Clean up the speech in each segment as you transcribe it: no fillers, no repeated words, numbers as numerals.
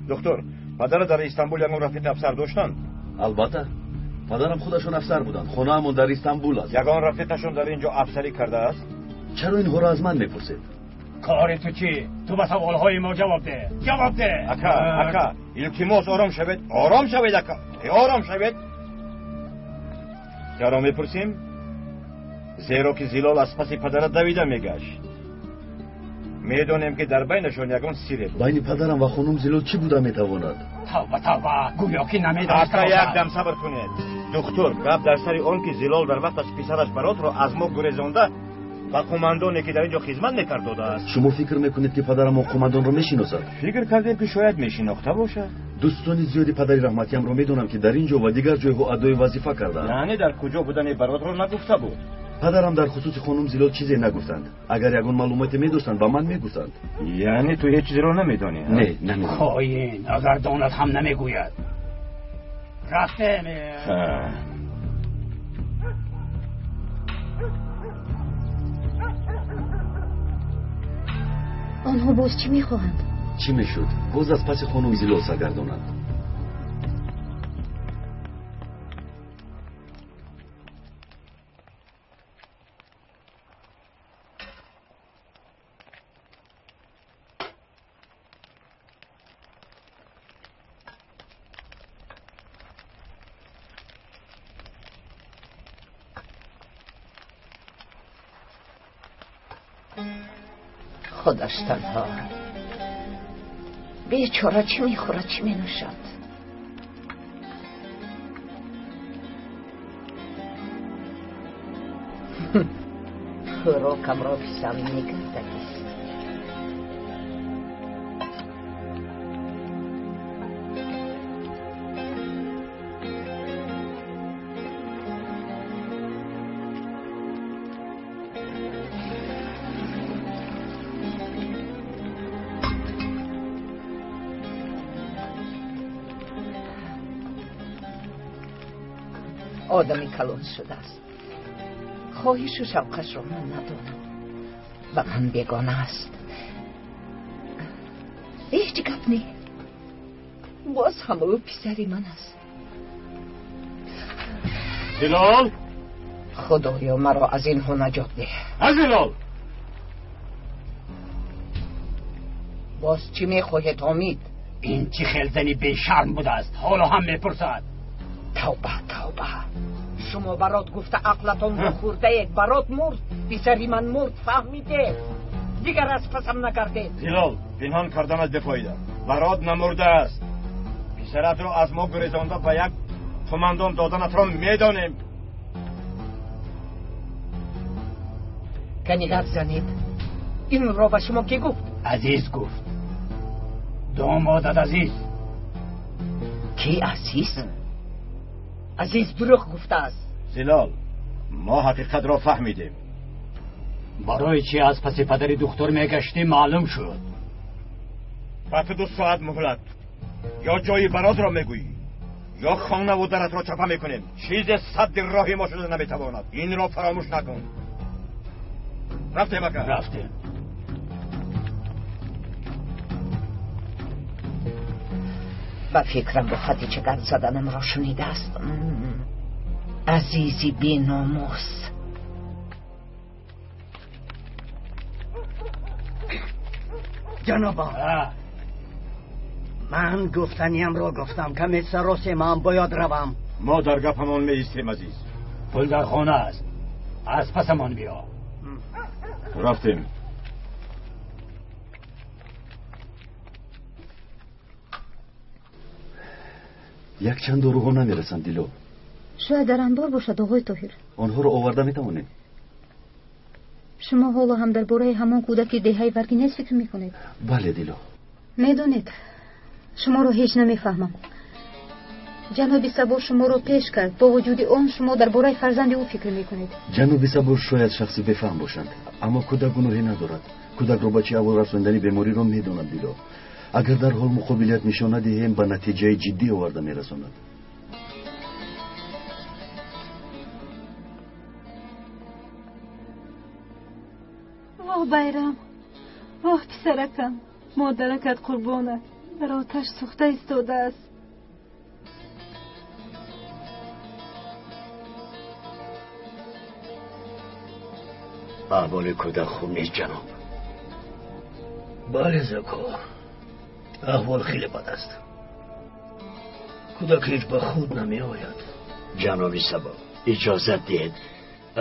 Доктор, падара дар Истанбул ягон рафиқи афсар доштанд? Албатта, падарам худашон афсар буданд. Хонаамон дар Истанбул аст. Ягон рафиқашон дар ин ҷо афсарӣ кардааст? Чаро инҳоро аз ман мепурсед? Кори ту чӣ? Ту ба саволҳои мо ҷавоб деҳ. Ҷавоб деҳ. Ака, ака, илтимос, ором шавед. Ором шавед, ака. Ором шавед. Чаро мепурсем? Зеро ки Зилол аз паси падара давида мегашт. Медонем ки дар байнашон ягон сире буд. Байни падарам ва хонум Зилол чӣ буда метавонад? Тавба, тавба, гӯё ки намедонист. Ака, як дам сабр кунед. Духтур, гап дар сари он ки Зилол дар вақташ писараш Баротро аз мо гурезонда ба қумандоне ки дар ин ҷо хизмат мекард додааст. Шумо фикр мекунед ки падарам он қумандонро мешиносад? Фикр кардем ки шояд мешинохта бошад. Дӯстони зиёди падари раҳматиамро медонам ки дар ин ҷо ва дигар ҷойҳо адои вазифа кардаанд. Яъне дар куҷо будани Баротро нагуфта буд? Падарам дар хусуси хонум Зилол чизе нагуфтанд. Агар ягон маълумоте медоштанд, ба ман мегуфтанд. Яъне ту ҳеҷ чизеро намедонӣ? Не, намедонам. Хоин, агар донад ҳам намегӯяд. Рафтем. Онҳо боз чӣ мехоҳанд? Чӣ мешуд? Боз аз паси хонум Зилол саргардонанд. Худаш танҳо бечора чӣ мехӯрад, чӣ менӯшад? Хӯрокамро писанд мегардагист. Одами калон шудааст. Хоҳишу шавқашро ман надонам. Ба ман бегона аст. Ҳеҷ гап не. Боз ҳам ӯ писари ман аст. Зилол! Худоё, маро аз инҳо наҷот деҳ. Зилол! Боз чӣ мехоҳед, Омид? Ин чӣ хел зани бешарм будааст? Ҳоло ҳам мепурсад. Тавба, тавба. Шумо Барот гуфта ақлатонро хӯрдаед. Барот мурд, писари ман мурд, фаҳмидед? Дигар аз пасам нагардед. Зилол, пинҳон карданат бефоида. Барот намурдааст. Писаратро аз мо гурезонда ба як қумандон доданатро медонем. Кани гап занед. Инро ба шумо кӣ гуфт? Азиз гуфт. Домодат Азиз. Кӣ Азиз? Азиз дурӯғ гуфтааст. Зилол, мо ҳақиқатро фаҳмидем. Барои чӣ аз паси падари духтур мегаштӣ маълум шуд. Ба ту 2 соат муҳлат. Ё ҷои Баротро мегӯӣ, ё хонаву даратро чапа мекунем. Чизе садди роҳи мо шуда наметавонад. Инро фаромӯш накун. Рафтем, ака. Рафтем. Ба фикрам бо Хадича гап заданамро шунидааст. Азизи беномус. Ҷаноба, ман гуфтаниямро гуфтам. Каме саросемам, бояд равам. Мо дар гапамон меистем, азиз. Пул дар хона аст. Аз пасамон биё. Рафтем. Якчанд доруҳо намерасанд, Дило. Шояд дар анбор бошад, оғои Тоҳир. Онҳоро оварда метавонем. Шумо ҳоло ҳам дар бораи ҳамон кӯдаки деҳаи Варгинес фикр мекунед? Бале, Дило. Медонед, шуморо ҳеҷ намефаҳмам. Ҷаноби Сабур шуморо пеш кард. Бо вуҷуди он шумо дар бораи фарзанди ӯ фикр мекунед. Ҷаноби Сабур шояд шахси бефаҳм бошанд, аммо кӯдак гуноҳе надорад. Кӯдакро ба чӣ аҳвол расондани бемориро медонад, Дило. Агар дар ҳол муқобилият нишона диҳем, ба натиҷаи ҷиддӣ оварда мерасонад. Воҳ, Байрам, воҳ, писаракам, модаракат қурбонат. Дар оташ сӯхта истодааст. Аҳволи кӯдак хуб нест, ҷаноб. Бале, Зеко, аҳвол хеле бад аст. Кӯдак ҳеҷ ба худ намеояд. Ҷаноби Сабо, иҷозат диҳед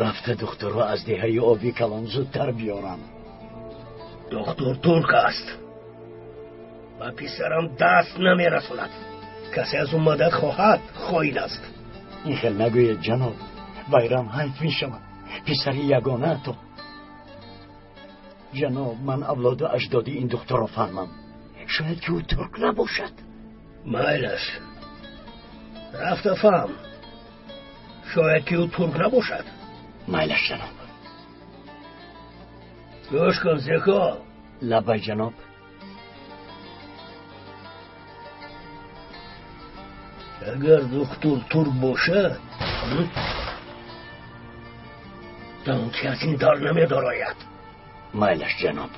рафта духтурро аз деҳаи оби калон зудтар биёрам. Духтур турк аст. Ба писарам даст намерасонад. Касе аз ӯ мадад хоҳад, хоин аст. Ин хел нагӯед, ҷаноб. Вайрам ҳайф мешавад. Писари ягонаатон. Ҷаноб, ман авлоду аҷдоди ин духтурро фаҳмам. Шояд ки ӯ турк набошад. Майлаш, рафта фаҳм. Шояд ки ӯ турк набошад. Майлаш, ҷаноб. Гӯш кун, Зеко. Лаббай, ҷаноб. Агар духтур турк бошад, дон ки аз ин дар намедарояд. Майлаш, ҷаноб.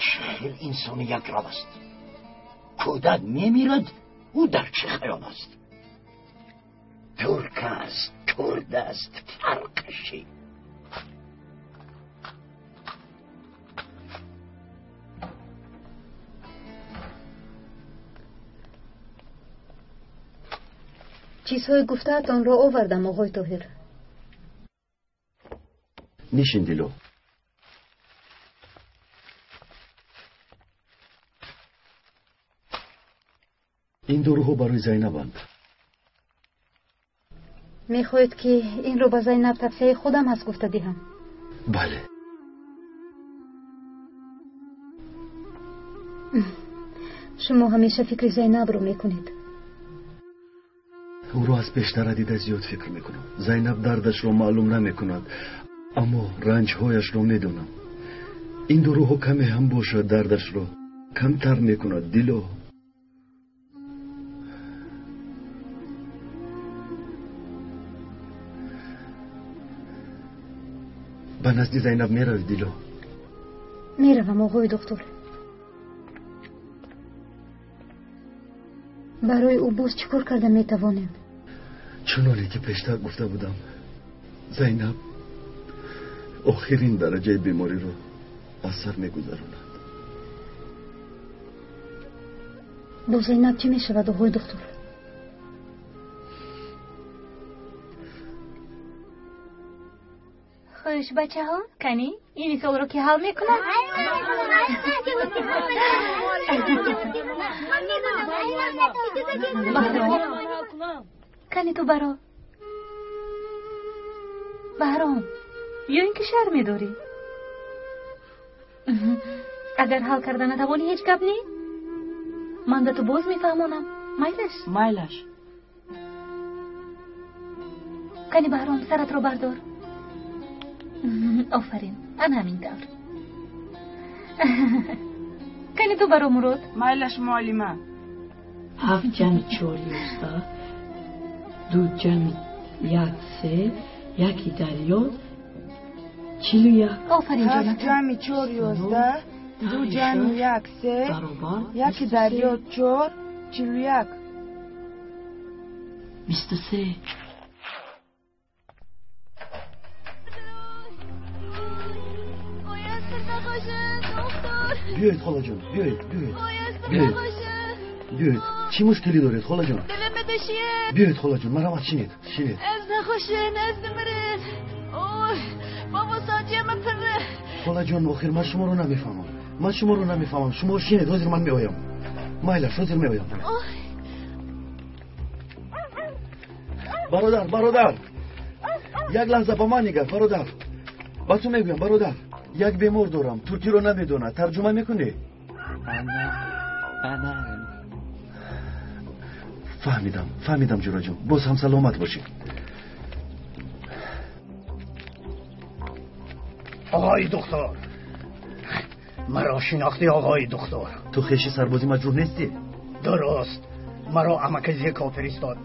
Чӣ хел инсони якрав аст. Кӯдак мемирад, ӯ дар чӣ хаёл аст? Турк аст, курд аст, фарқаш чӣ? Чизҳои гуфтаатонро овардам, оғои Тоҳир. Нишин, Дило. Ин доруҳо барои Зайнабанд. Мехоҳед, ки инро ба Зайнаб тавсияи худам ҳаст гуфта диҳам? Бале. Шумо ҳамеша фикри Зайнабро мекунед. Ӯро аз пештара дида зиёд фикр мекунам. Зайнаб дардашро маълум намекунад, аммо ранҷҳояшро медонам. Ин доруҳо каме ҳам бошад дардашро камтар мекунад, Дило. Ба назди Зайнаб меравӣ, Дило? Меравам, оғои духтур. Барои ӯ боз чӣ кор карда метавонем? Чуноне ки пештар гуфта будам, Зайнаб охирин дараҷаи бемориро аз сар мегузаронад. Бо Зайнаб чӣ мешавад, оғои духтур? Хуш, бачаҳо, кани ин мисолро ки ҳал мекунад? Баҳром, кани ту баро. Баҳром, ё ин ки шарм медорӣ? Агар ҳал карда натавонӣ, ҳеҷ гап не? Ман ба ту боз мефаҳмонам. Майлаш? Майлаш. Кани Баҳром, саратро бардор. Офарин, ана ҳамин тавр. Кани ту баро, Мурод. Майлаш, муаллима. 7 ҷамъи 4 11, 2 ҷамъи 1 3, 1 дар ёд 41. Офарин, 7 ҷамъи 4 11, 2 ҷамъи 1 3, 1 дар ёд 4 41. 23. Биёед, холаҷон, биёед, биёед, биёед, биёед. Чӣ мушкилӣ доред, холаҷон? Биёед, холаҷон, марҳамат, шинед, шинед. Холаҷон, охир ман шуморо намефаҳмам. Ман шуморо намефаҳмам. Шумо шинед, ҳозир ман меоям. Майлаш, ҳозир меоям. Бародар, бародар, як лаҳза ба ман нигар, бародар. Ба ту мегӯям, бародар. Як бемор дорам, туркиро намедонад. Тарҷума мекунӣ? Фаҳмидам, фаҳмидам, ҷураҷон. Боз ҳам саломат бошӣ. Оғои духтур, маро шинохтӣ, оғои духтур? Ту хеши сарбози маҷрӯҳ нестӣ? Дуруст, маро амаки Зеко фиристод.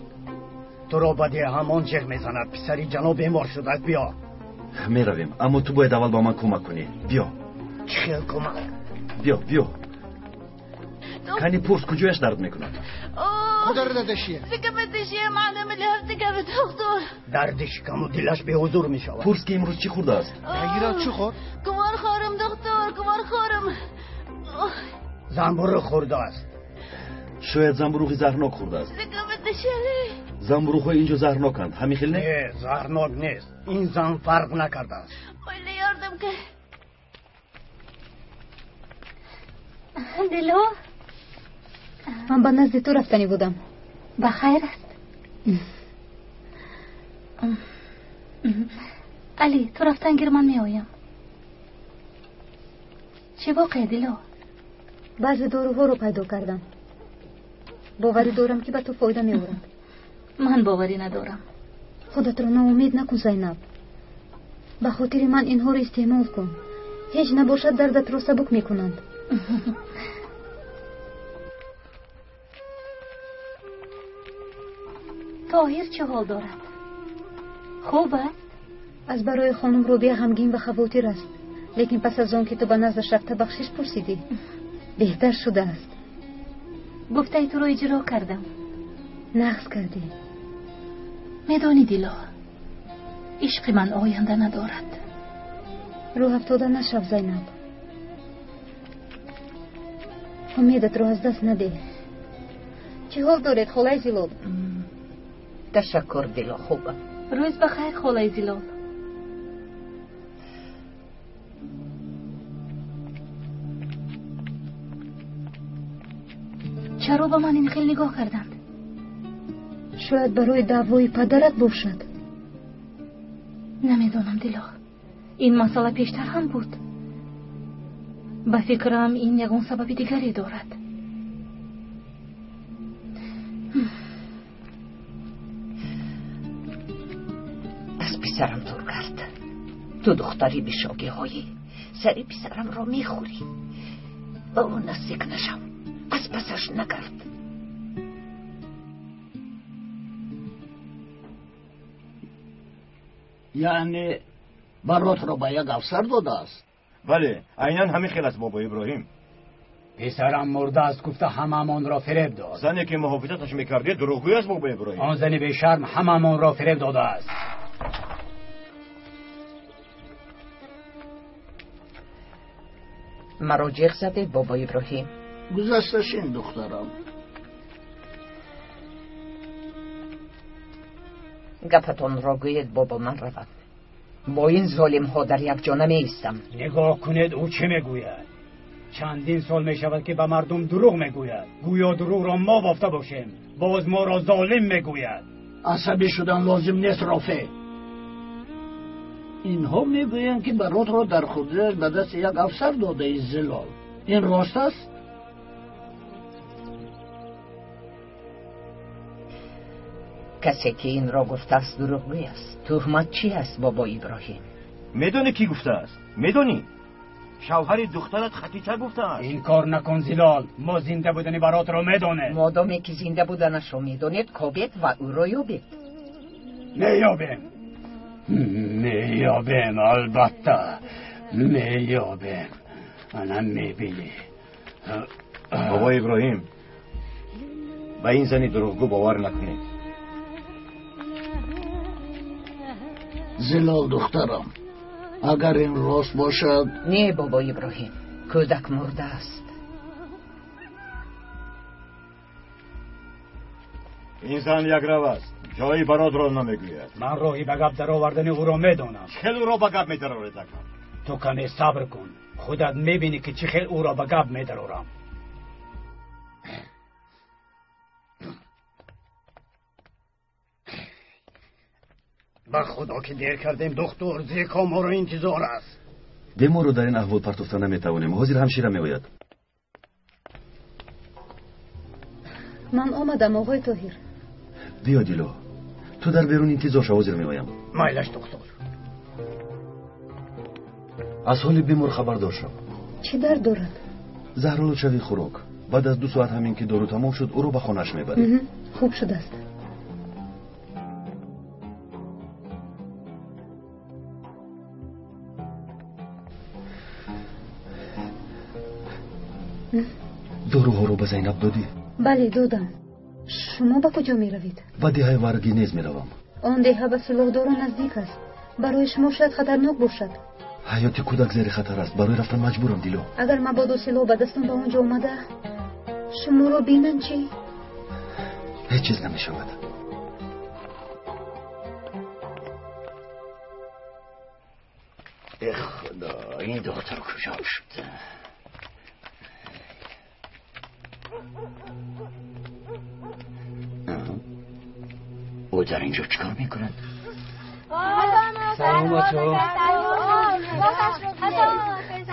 Туро ба деҳа ҳамон ҷеғ мезанад. Писари ҷаноб бемор шудааст, биё. Меравем, аммо ту бояд аввал ба ман кӯмак кунӣ. Биё. Чӣ хел кӯмак? Биё, биё. Кани пурс, куҷояш дард мекунад? Дарди шикаму дилаш беҳузур мешавад. Пурс, ки имрӯз чӣ хӯрдааст? Чӣ хӯрд? Кумархорам, доктор, кумархорам. Занбӯруғ хӯрдааст. Шояд занбӯруғи заҳрнок хӯрдааст. Занбӯруғҳои инҷо заҳрноканд, ҳамин хел не? Не, заҳрнок нест. Ин зан фарқ накардааст. Дило, ман ба назди ту рафтанӣ будам. Ба хайр аст? Али, ту рафтан гир, ман меоям. Чӣ воқеа, Дило? Баъзе доруҳоро пайдо кардам. Боварӣ дорам, ки ба ту фоида меорад. Ман боварӣ надорам. Худатро ноумед накун, Зайнаб. Ба хотири ман инҳоро истеъмол кун. Ҳеҷ набошад, дардатро сабук мекунанд. Тоҳир чӣ ҳол дорад? Хуб аст? Аз барои хонум Рубия ғамгин ва хавотир аст. Лекин пас аз он ки ту ба наздаш рафта бахшиш пурсидӣ, беҳтар шудааст. Гуфтаи туро иҷро кардам. Нағз кардӣ. Медонӣ, Дило, ишқи ман оянда надорад. Рӯҳ афтода нашав, Зайнаб. Умедатро аз даст надеҳ. Чӣ ҳол доред, холаи Зилол? Ташаккур, Дило, хубам. Рӯз ба хайр, холаи Зилол. Чаро ба ман ин хел нигоҳ карданд? Шояд барои даъвои падарат бошад. Намедонам, Дило. Ин масъала пештар ҳам буд. Ба фикрам, ин ягон сабаби дигаре дорад. Аз писарам дур кард. Ту духтари бишогиҳоӣ, сари писарамро мехӯрӣ. Ба ӯ наздик нашав, аз пасаш нагард. Яъне баротро ба як афсар додааст? Бале, айнан ҳамин хел аст, бобо Иброҳим. Писарам мурдааст гуфта ҳамамонро фиреб дод. Зане ки муҳофизаташ мекардед дурӯғгӯй аст, бобо Иброҳим. Он зани бешарм ҳамамонро фиреб додааст. Маро ҷеғ задед, бобо Иброҳим? Гузашташин, духтарам. Гапатонро гӯед, бобо, ман равам. Бо ин золимҳо дар як ҷо намеистам. Нигоҳ кунед, ӯ чӣ мегӯяд. Чандин сол мешавад, ки ба мардум дурӯғ мегӯяд. Гӯё дурӯғро мо бофта бошем. Боз моро золим мегӯяд. Асабӣ шудан лозим нест, Рофеъ. Инҳо мегӯянд, ки баротро дар хурдиаш ба дасти як афсар додаи, Зилол. Ин рост аст? Касе ки инро гуфтааст дурӯғгӯй аст. Туҳмат чӣ аст, бобо Иброҳим? Медонӣ, кӣ гуфтааст? Медонӣ? Шавҳари духтарат Хатича гуфтааст. Ин кор накун, Зилол. Мо зинда будани баротро медонем. Модоме ки зинда буданашро медонед, кобед ва ӯро ёбед. Меёбем, меёбем, албатта меёбем. Ана мебинӣ. Бобо Иброҳим, ба ин зани дурӯғгӯ бовар накунед. Зилол, духтарам, агар ин рост бошад. Не, бобо Иброҳим, кӯдак мурдааст. Ин зан якрав аст, ҷои бародро намегӯяд. Ман роҳи ба гап даровардани ӯро медонам. Чӣ хел ӯро ба гап медароред, ака? Ту каме сабр кун, худат мебинӣ, ки чӣ хел ӯро ба гап медарорам. Ба худо ки дер кардем, духтур. Зеко моро интизор аст. Беморро дар ин аҳвол партофта наметавонем. Ҳозир ҳамшира меояд. Ман омадам, оғои Тоҳир. Биё, Дило, ту дар берун интизор шав, ҳозир меоям. Майлаш, духтур. Аз ҳоли бемор хабардор шав. Чӣ дард дорад? Заҳролудшавии хӯрок. Баъд аз 2 соат ҳамин ки дору тамом шуд, ӯро ба хонааш мебарем. Хуб шудааст. Доруҳоро ба Зайнаб додӣ? Бале, додам. Шумо ба куҷо меравед? Ба деҳаи Варгинез меравам. Он деҳа ба силоҳдорон наздик аст. Барои шумо шояд хатарнок бошад. Ҳаёти кӯдак зери хатар аст. Барои рафтан маҷбурам, Дило. Агар мабодо силоҳ ба дастон ба он ҷо омада шуморо бинанд чӣ? Ҳеҷ чиз намешавад. Э худо, ин духтар куҷо шуд? Ӯ дар инҷо чӣ кор мекунад? Салом бачаҳо.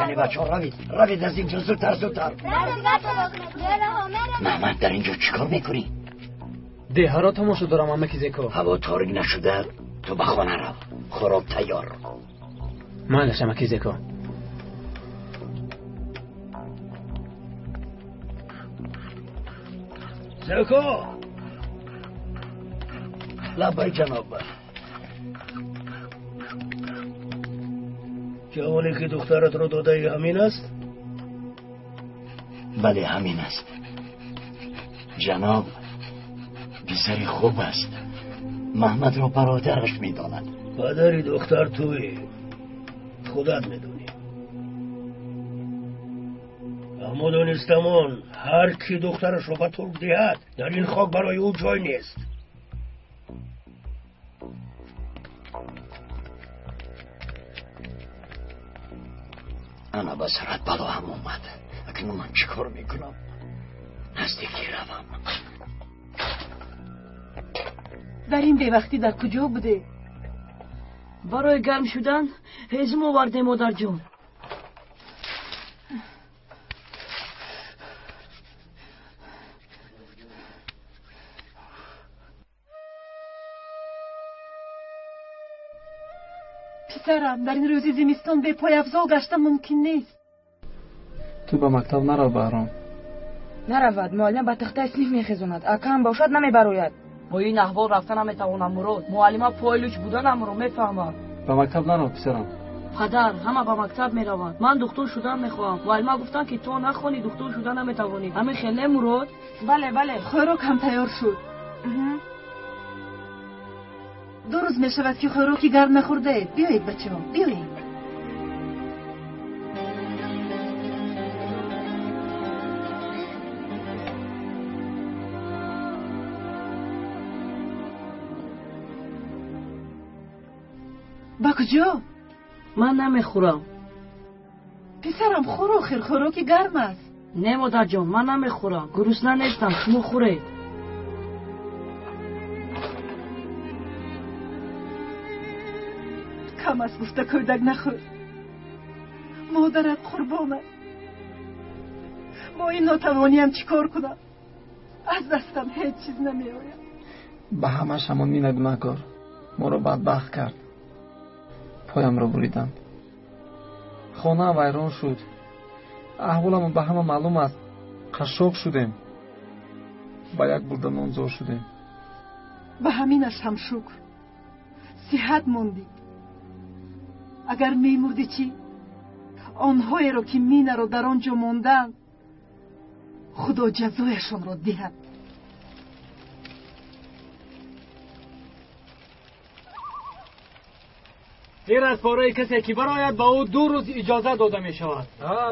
Яъне бачаҳо, равед, равед аз инҷо, зудтар, зудтар. Маҳмад, дар инҷо чӣ кор мекунӣ? Деҳаро тамошо дорам, амаки Зеко. Ҳаво торик нашуда, ту ба хона рав, хӯрок тайёр. Майлаш, амаки Зеко. Зеко! Лаббай, ҷаноб. Ҷавоне ки духтаратро додаи ҳамин аст? Бале, ҳамин аст. Ҷаноб, писари хуб аст. Маҳмадро бародараш медонад. Падари духтар туӣ, худат медонӣ. Аммо донистамон, ҳар ки духтарашро ба турк диҳад, дар ин хок барои ӯ ҷой нест. Ана ба сарат бало ҳам омад. Акнун ман чӣ кор мекунам? Наздикӣ равам. Дар ин бевақтӣ дар куҷо будӣ? Барои гарм шудан ҳезум овардем, модарҷон. Писарам, дар ин рӯзи зимистон бепойафзол гаштан мумкин нест. Ту ба мактаб нарав, Баҳром. Наравад, муаллима ба тахтаи синф мехезонад. Акам бошад, намебарояд. Бо ин аҳвол рафта наметавонам, Мурод. Муаллима пойлуч буданамро мефаҳмад. Ба мактаб нарав, писарам. Падар, ҳама ба мактаб мераванд. Ман духтур шудан мехоҳам. Муаллима гуфтанд, ки то нахонӣ духтур шуда наметавонӣ. Ҳамин хел не, Мурод? Бале, бале. Хӯрок ҳам тайёр шуд. Ду рӯз мешавад, ки хӯроки гарм нахӯрдаед. Биёед, бачаҳо, биёед. Ба куҷо? Ман намехӯрам. Писарам, хӯр, охир хӯроки гарм аст. Не, модарҷон, ман намехӯрам. Гурусна нестам, шумо хӯред. Кам аст гуфта кӯдак нахӯр. Модарат қурбонат. Бо ин нотавониям чӣ кор кунам? Аз дастам ҳеҷ чиз намеояд. Ба ҳамаш ҳамон Мина гунаҳкор. Моро бадбахт кард. Поямро буриданд. Хонаам вайрон шуд. Аҳволамон ба ҳама маълум аст. Қашшоқ шудем. Ба як бурда нон зор шудем. Ба ҳаминаш ҳам шукр. Сиҳат мондӣ. Агар мемурдӣ чӣ? Онҳоеро ки Минаро дар он ҷо монданд, Худо ҷазояшонро диҳад. Зер аз пораи касе ки барояд, ба ӯ 2 рӯз иҷозат дода мешавад.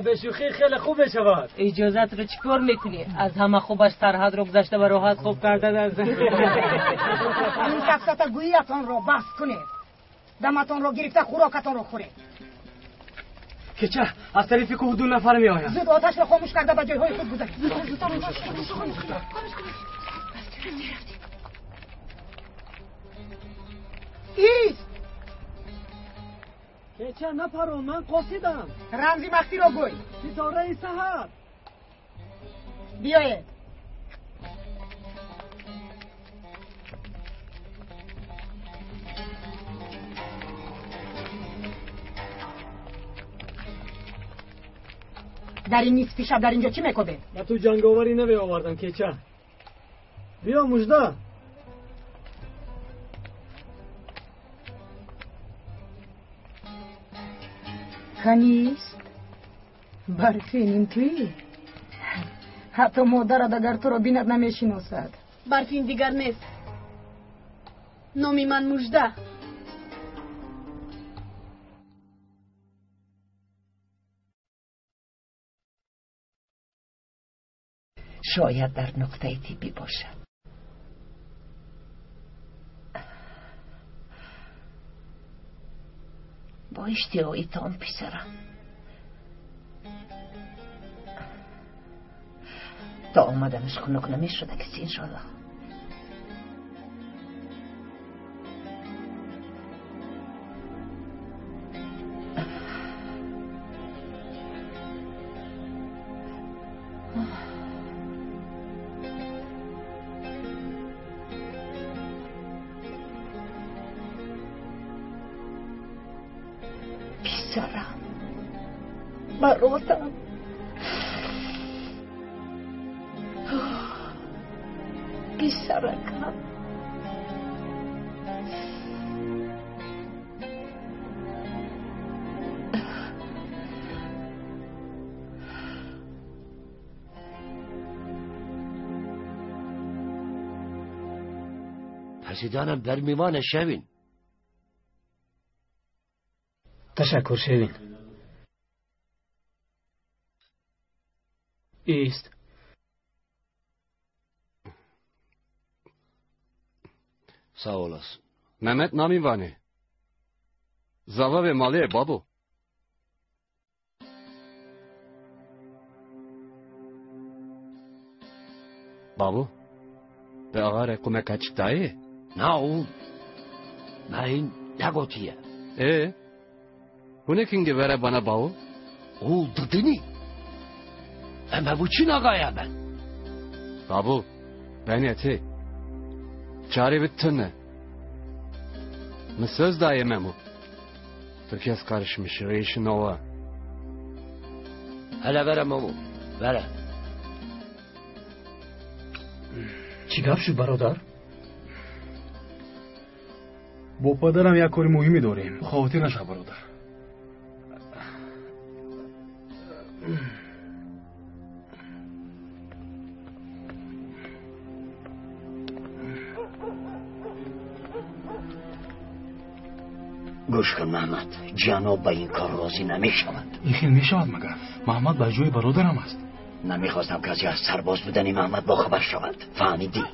Бешӯхӣ хеле хуб мешавад. Иҷозатро чӣ кор мекунӣ? Аз ҳама хубаш сарҳадро гузашта ба роҳат хоб кардан аст. Ин сафсатагӯиятонро бас кунед. Даматонро гирифта хӯрокатонро хӯред. Кеча, аз тарафи кӯҳ 2 нафар меоянд. Зуд оташро хомӯш карда ба ҷойҳои худ гузаред. Ист! Кеча, напарон, ман қосидам. Рамзи махфиро гӯй. Ситораи саҳар. Биёед. Дар ин нисфи шаб дар инҷо чӣ мекобед? Ба ту ҷанговари наве овардам, Кеча. Биё, мужда. Канист? Барфинин туӣ? Ҳатто модарат агар туро бинад намешиносад. Барфин дигар нест. Номи ман Мужда. Шояд дар нуқтаи тиббӣ бошад. Бо иштиҳои том, писарам. То омаданаш хунук намешуда киси, иншоаллоҳ. Писарам, баротам. Писаракам. Пасиданам дар мивана шавин. Ташаккур, Шевин. Ист. Sağ olasın. Mehmet Namivani. Zava ve Maliye babu. Babu. Be ağare kume kaç dayı? Na oğul. Ben nagotiye. Bu ne kingi vere bana babu? Oğul dedini. Ama bu çin ağaya ben. Babu. Ben yeti. Çare bittin ne? Mi söz daha yemem o. Türkiye karışmış, işin ova. Hele vere mamu, vere. Чӣ гап шуд, бародар? Бо падарам як кори муҳиме дорем. Хотир нашав, бародар. Гӯш кун, Маҳмад, ҷаноб ба ин кор розӣ намешавад. Ин хел мешавад магар? Маҳмад ба ҷои бародарам аст. Намехостам касе аз сарбоз будани Маҳмад бохабар шавад. Фаҳмидӣ?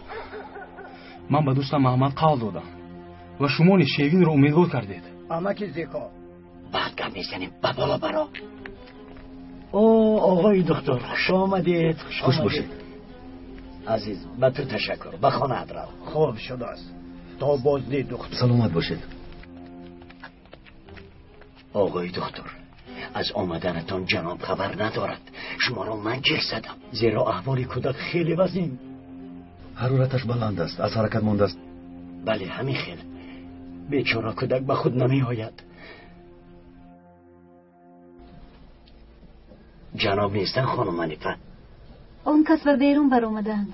Ман ба дӯстам Маҳмад қавл додам ва шумо низ Шевинро умедвор кардед. Амаки Зеко. Баъд гап мезанем. Ба боло баро. О, оғои доктор, хуш омадед. Хуш бошед. Азиз, ба ту ташаккур. Ба хонаат рав. Хуб шудааст. То боздид, доктор. Саломат бошед. Оғои доктор, аз омаданатон ҷаноб хабар надорад. Шуморо ман ҷеғ задам, зеро аҳволи кӯдак хеле вазин. Ҳарораташ баланд аст, аз ҳаракат мондааст. Бале, ҳамин хел. Бечора кӯдак ба худ намеояд. Ҷаноб нестанд, хонум Манифа? Он кас ба берун баромаданд.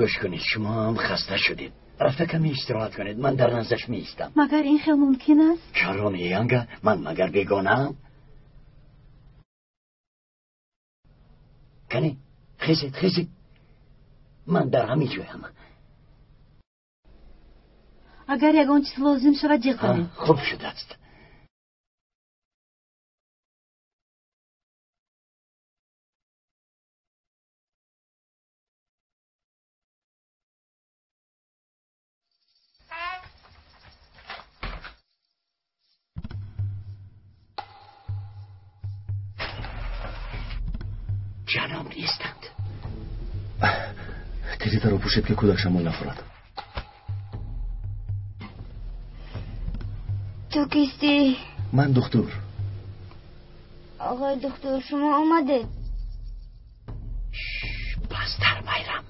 Гӯш кунед, шумо ҳам хаста шудед. Рафта каме истироҳат кунед, ман дар наздаш меистам. Магар ин хел мумкин аст? Чаро не, янга? Ман магар бегонаам? Кани, хезед, хезед. Ман дар ҳамин ҷоям. Агар ягон чиз лозим шавад, ҷеғ занед. Хуб шудааст. Ҷаноб нестанд. Тирезаро пӯшед, ки кӯдак шамол нахӯрад. Ту кистӣ? Ман духтур. Оғои духтур, шумо омадед? Пастар, Байрам.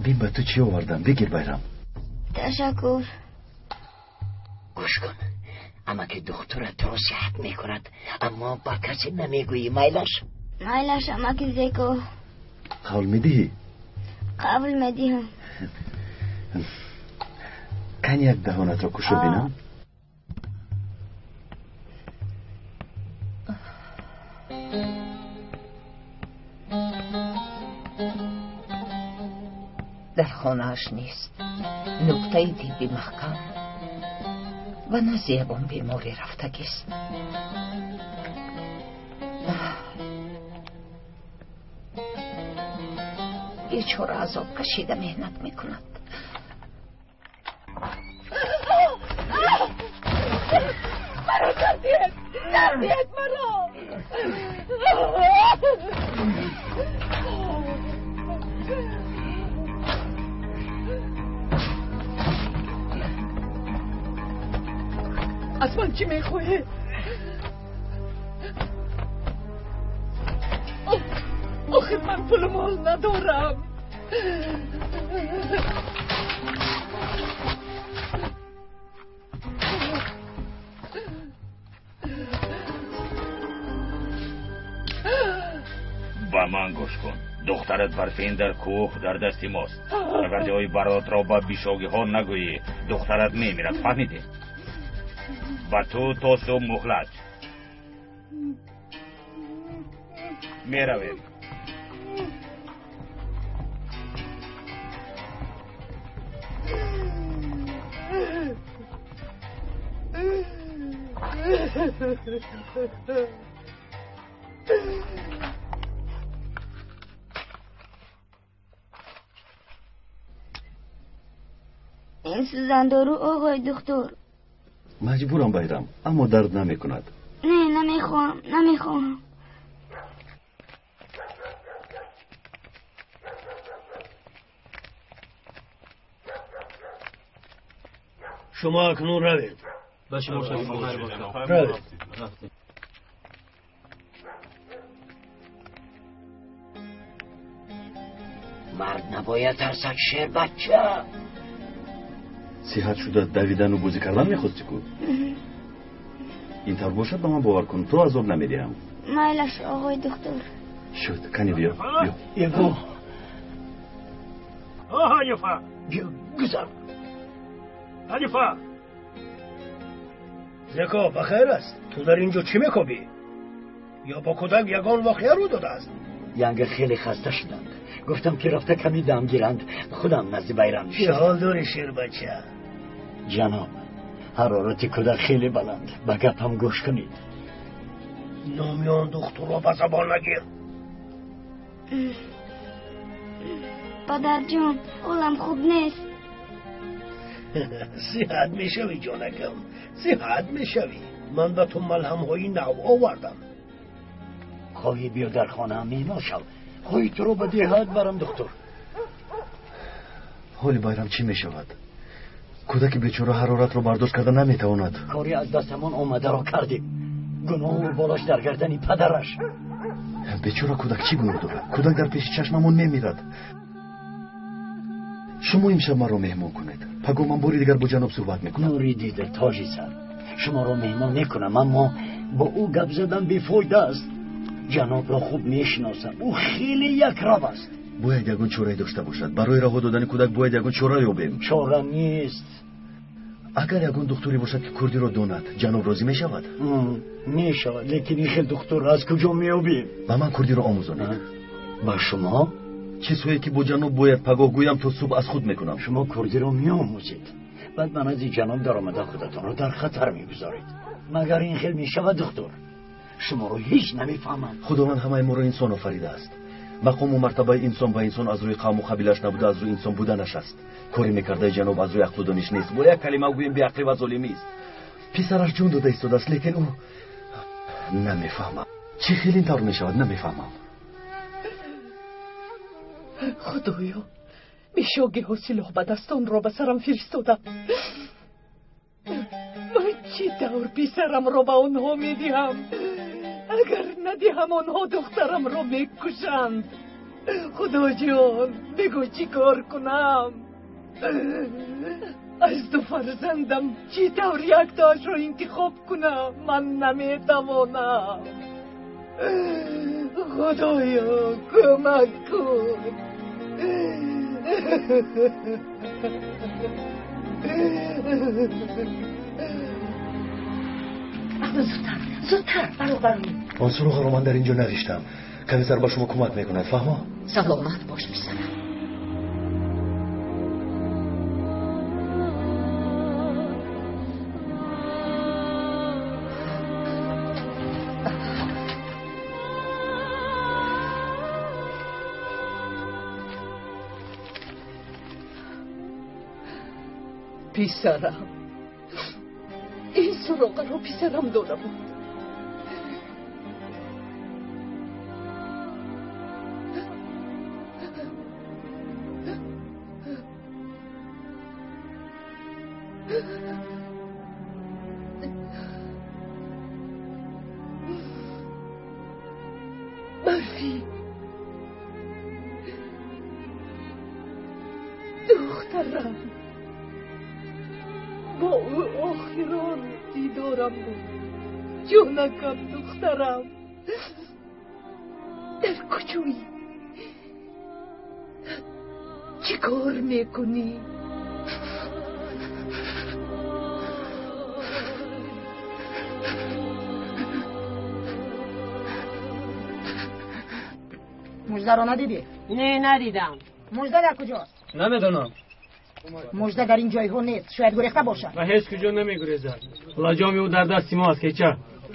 Бин, ба ту чӣ овардам. Бигир, Байрам. Ташаккур. Гӯш кун, амаки духтурат туро сиҳат мекунад, аммо ба касе намегӯӣ, майлаш? Майлаш, амаки Зеко. Қавл медиҳӣ? Қавл медиҳам. Кани як даҳонатро кушо бинам. хонааш нест. Нуқтаи тиббӣ маҳкам ва назди ягон беморӣ рафтагист. Бечора азоб кашида меҳнат мекунад. Маро тардиҳед! Тардиҳед маро! Аз ман чӣ мехоҳед? Охир ман пулу мол надорам. Ба ман гӯш кун. Духтарат Барфин дар кӯҳ дар дасти мост. Агар ҷои баротро ба бишогиҳо нагӯӣ, духтарат мемирад. Фаҳмидӣ? Ба ту то субҳ муҳлат. Меравем. Ин сӯзандору оғои духтур. Маҷбурам Байрам, аммо дард намекунад. Не, намехоҳам, намехоҳам. Шумо акнун равед. Ба шумо равед. Мард набояд тарсад, шербача. Сиҳат шуда давидану бозӣ кардан мехости ку? Ин тавр бошад, ба ман бовар кун, туро азоб намедиҳам. Майлаш, оғои духтур. Шуд, кани биё, биё. Его. О, Ҳанифа! Биё, гузар. Ҳанифа! Зеко, ба хайр аст? Ту дар ин ҷо чӣ мекобӣ? Ё бо кӯдак ягон воқеа рӯ додааст? Янга хеле хаста шуданд. Гуфтам ки рафта ками дам гиранд. Худам назди Байрам Чӣ ҳол дорӣ, шербача? Ҷаноб, ҳарорати кӯдак хеле баланд. Ба гапам гӯш кунед. Номи он духтурро ба забон нагир. Падарҷон, ҳолам хуб нест. Сиҳат мешавӣ, ҷонакам, сиҳат мешавӣ. Ман ба ту малҳамҳои нав овардам. Хоҳӣ биё дар хонаам меҳмон шав, хоҳӣ туро ба деҳат барам, духтур. Ҳоли Байрам чӣ мешавад? Кӯдаки бечора ҳароратро бардошт карда наметавонад. Кори аз дастамон омадаро кардем. Гуноҳу болаш дар гардани падараш. Бечора кӯдак чӣ гуноҳ дорад? Кӯдак дар пеши чашмамон мемирад. Шумо имшаб маро меҳмон кунед. Пагоҳ ман бори дигар бо ҷаноб суҳбат мекунам. Нури дида, тоҷи сар, шуморо меҳмон мекунам, аммо бо ӯ гап задан бефоида аст. Ҷанобро хуб мешиносам, ӯ хеле якрав аст. Бояд ягон чорае дошта бошад. Барои раҳо додани кӯдак бояд ягон чора ёбем. Чора нест. Агар ягон духтуре бошад, ки курдиро донад, ҷаноб розӣ мешавад? Мешавад, лекин ин хел духтур аз куҷо меёбем? Ба ман курдиро омӯзонед. Ба шумо? Чизҳое ки бо ҷаноб бояд пагоҳ гӯям, то субҳ аз худ мекунам. Шумо курдиро меомӯзед, баъд ба назди ҷаноб даромада худатонро дар хатар мегузоред. Магар ин хел мешавад, духтур? Шуморо ҳеҷ намефаҳмам. Худованд ҳамаи моро инсон офаридааст. Мақому мартабаи инсон ба инсон аз рӯи қавму қабилаш набуда, аз рӯи инсон буданаш аст. Кори мекардаи ҷаноб аз рӯи ақлу дониш нест. Бо як калима гӯем, беақлӣ ва золимист. Писараш ҷон дода истодааст, лекин ӯ намефаҳмам. Чӣ хел ин тавр мешавад, намефаҳмам. Худоё, бешогиҳо силоҳ ба дастонро ба сарам фиристода. Ман чӣ тавр писарамро ба онҳо медиҳам? Агар надиҳам, онҳо духтарамро мекушанд. Худоҷон, бигӯ чӣ кор кунам? Аз ду фарзандам чӣ тавр яктоашро интихоб кунам? Ман наметавонам. Худоё, кӯмак кун. Зудтар, зудтар, баробар. Он суроғаро ман дар ин ҷо навиштам. Каме сар ба шумо кӯмак мекунад, фаҳмо? Саломат бош, писарам. Писарам, ин суроғаро писарам дода буд. Барфи, духтарам, бо ӯ охирон дидорам буд. Ҷонакам, духтарам, дар куҷоӣ? Чӣ кор мекунӣ? Муждаро надидӣ? Не, надидам. Мужда дар куҷост? Намедонам. Мужда дар ин ҷойҳо нест, шояд гурехта бошад. Ва ҳеҷ куҷо намегурезад. Лаҷоми ӯ дар дасти мо аст, кеча.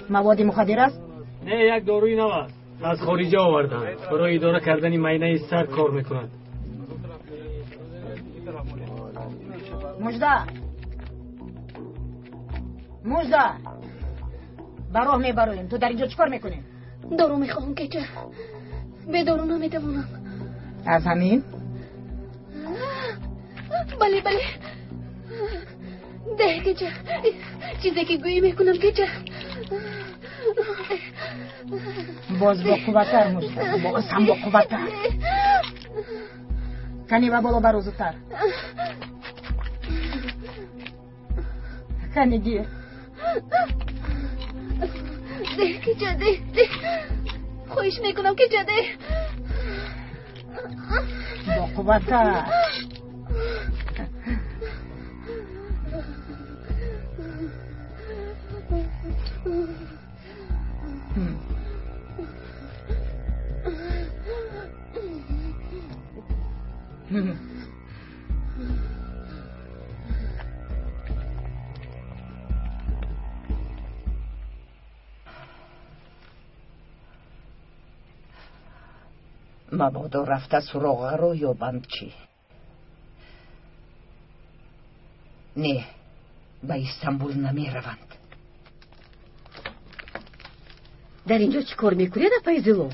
Маводи мухаддир аст? Не, як доруи нав аст. Аз хориҷа оварданд. Барои идора кардани майнаи сар кор мекунад. Мужда, Мужда, ба роҳ мебароем. Ту дар инҷо чӣ кор мекунӣ? Дору мехоҳам, кеча. Бе дору наметавонам. Аз ҳамин? Бале, бале. Деҳ, кеча. Чизе ки гӯӣ мекунам, кеча. Боз бо қувваттар, Мужда, боз ҳам бо қувваттар. Кани ба боло баро зудтар. Кани гир. Деҳ, кеча, деҳ, деҳ. Хоҳиш мекунам, кеча, деҳ. Бо қувваттар. Мабодо рафта суроғаро ёбанд чӣ? Не, ба Истанбул намераванд. Дар инҷо чӣ кор мекунед, апаи Зилол?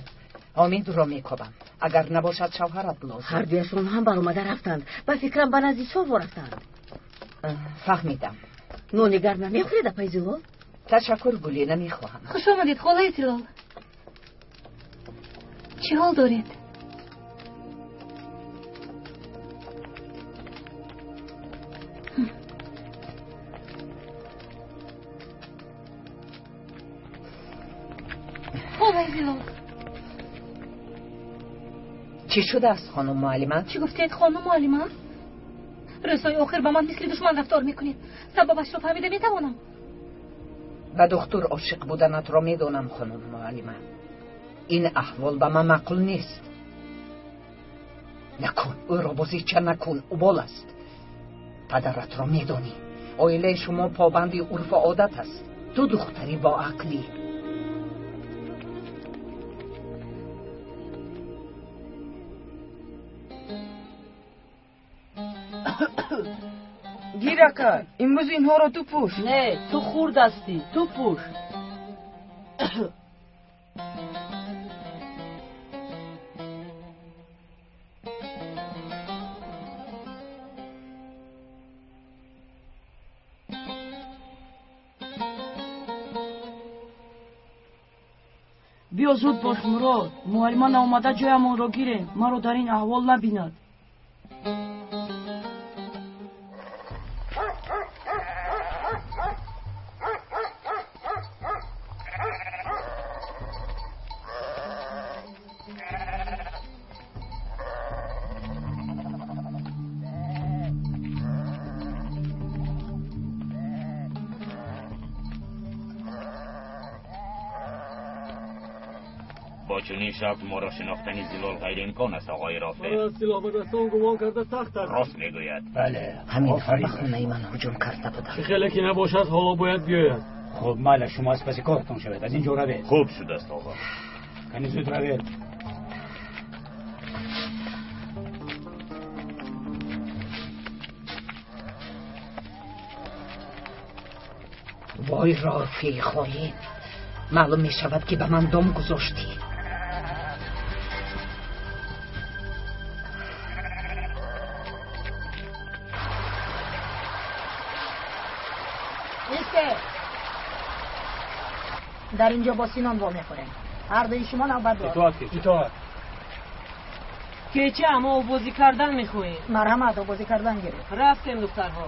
Омидро мекобам. Агар набошад, шавҳарат лозим. Ҳардуяшон ҳам баромада рафтанд. Ба фикрам, ба назди чорво рафтанд. Фаҳмидам. Нони гарм намехӯред, апаи Зилол? Ташаккур, Гулӣ, намехоҳам. Хуш омадед, холаи Зилол. Чӣ ҳол доред? Холаи Зилол. Чӣ шудааст, хонум муаллима? Чӣ гуфтед, хонум муаллима? Рӯзҳои охир ба ман мисли душман рафтор мекунед. Сабабашро фаҳмида метавонам. Ба духтур ошиқ буданатро медонам, хонум муаллима. Ин аҳвол ба ман маъқул нест. Накун, ӯро бозича накун, убол аст. Падаратро медонӣ. Оилаи шумо побанди урфу одат аст. Ту духтари боақлӣ. Гир, ака, имрӯз инҳоро ту пӯш. Не, ту хурд ҳастӣ, ту пӯш. Биё зуд бош, Мурод. Муаллима наомада ҷоямонро гирем. Маро дар ин аҳвол набинад. Бо чунин шакл моро шинохтани Зилол ғайриимкон аст, оғои Рофеъ. Маро аз силоҳбадастон гумон карда сахт аст. Рост мегӯяд. Бале, ҳаминҳо ба хонаи ман ҳуҷум карда буданд. Чӣ хеле ки набошад, ҳоло бояд биёяд. Хуб, майла, шумо аз паси кортон шавед. Аз ин ҷо равед. Хуб шудааст, оғо. Кани зуд равед. Вой Рофеи хоин, маълум мешавад ки ба ман дом гузоштӣ. Дар инҷо бо Синон вомехӯрем. Ҳар дуи шумо навбат дор. Итоат кеча. Итоат. Кеча, мо обозӣ кардан мехоҳем. Марҳамат, обозӣ кардан гиред. Рафтем, духтарҳо.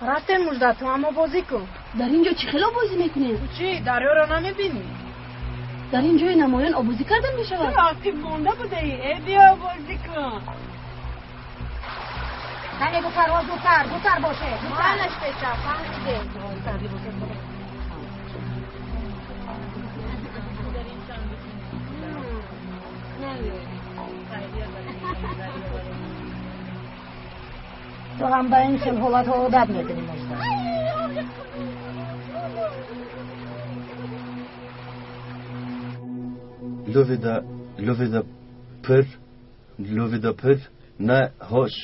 Рафтем, Мужда, ту ҳам обозӣ кун. Дар ин ҷо чӣ хел обозӣ мекунем? Чӣ, дарёро намебинӣ? Дар ин ҷои намоён обозӣ кардан мешавад? Ту ақиб монда будаӣ. Э, биё обозӣ кун. Кане духтарҳо, зудтар, зудтар бошед. Малаш печа, фаҳмидем. Ту ҳам ба ин хел ҳолатҳо одат мекунӣ, Мужда. Ловида, ловида пир, ловида пир, не хош,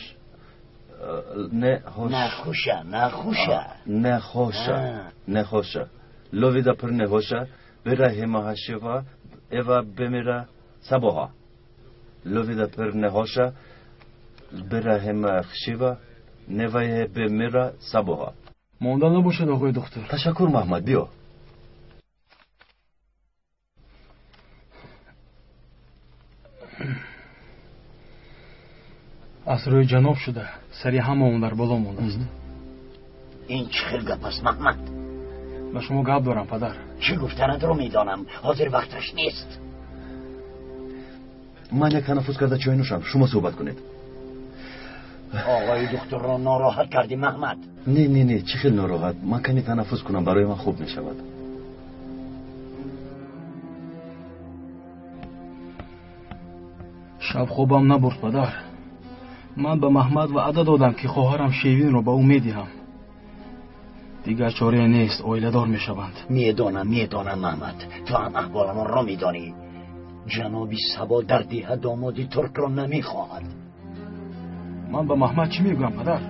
не хош. Нахуша, нахуша. Нехоша, нехоша. Ловида пир нехоша, бира ҳимаҳашева, эва бемира сабоҳа. Ловида пир нехоша, бира ҳимахшева, невае бемира сабоҳа. Монда набошад, оғои доктор. Ташаккур, Маҳмад, биё. Аз рӯи ҷаноб шуда, сари ҳамаон дар боло мондааст. Ин чӣ хел гап аст, Маҳмад? Ба шумо гап дорам, падар. Чӣ гуфтанатро медонам, ҳозир вақташ нест. Ман як танаффус карда чой нӯшам, шумо суҳбат кунед. Оғои духтурро нороҳат кардӣ, Маҳмад. Не, не, не, чӣ хел нороҳат? Ман каме танаффус кунам, барои ман хуб мешавад. Шаб хобам набурд, падар. Ман ба Маҳмад ваъда додам, ки хоҳарам Шевинро ба ӯ медиҳам. Дигар чорае нест, оиладор мешаванд. Медонам, медонам, Маҳмад, ту ҳам аҳволамонро медонӣ. Ҷаноби Сабо дар деҳа домоди туркро намехоҳад. Ман ба Маҳмад чӣ мегӯям, падар?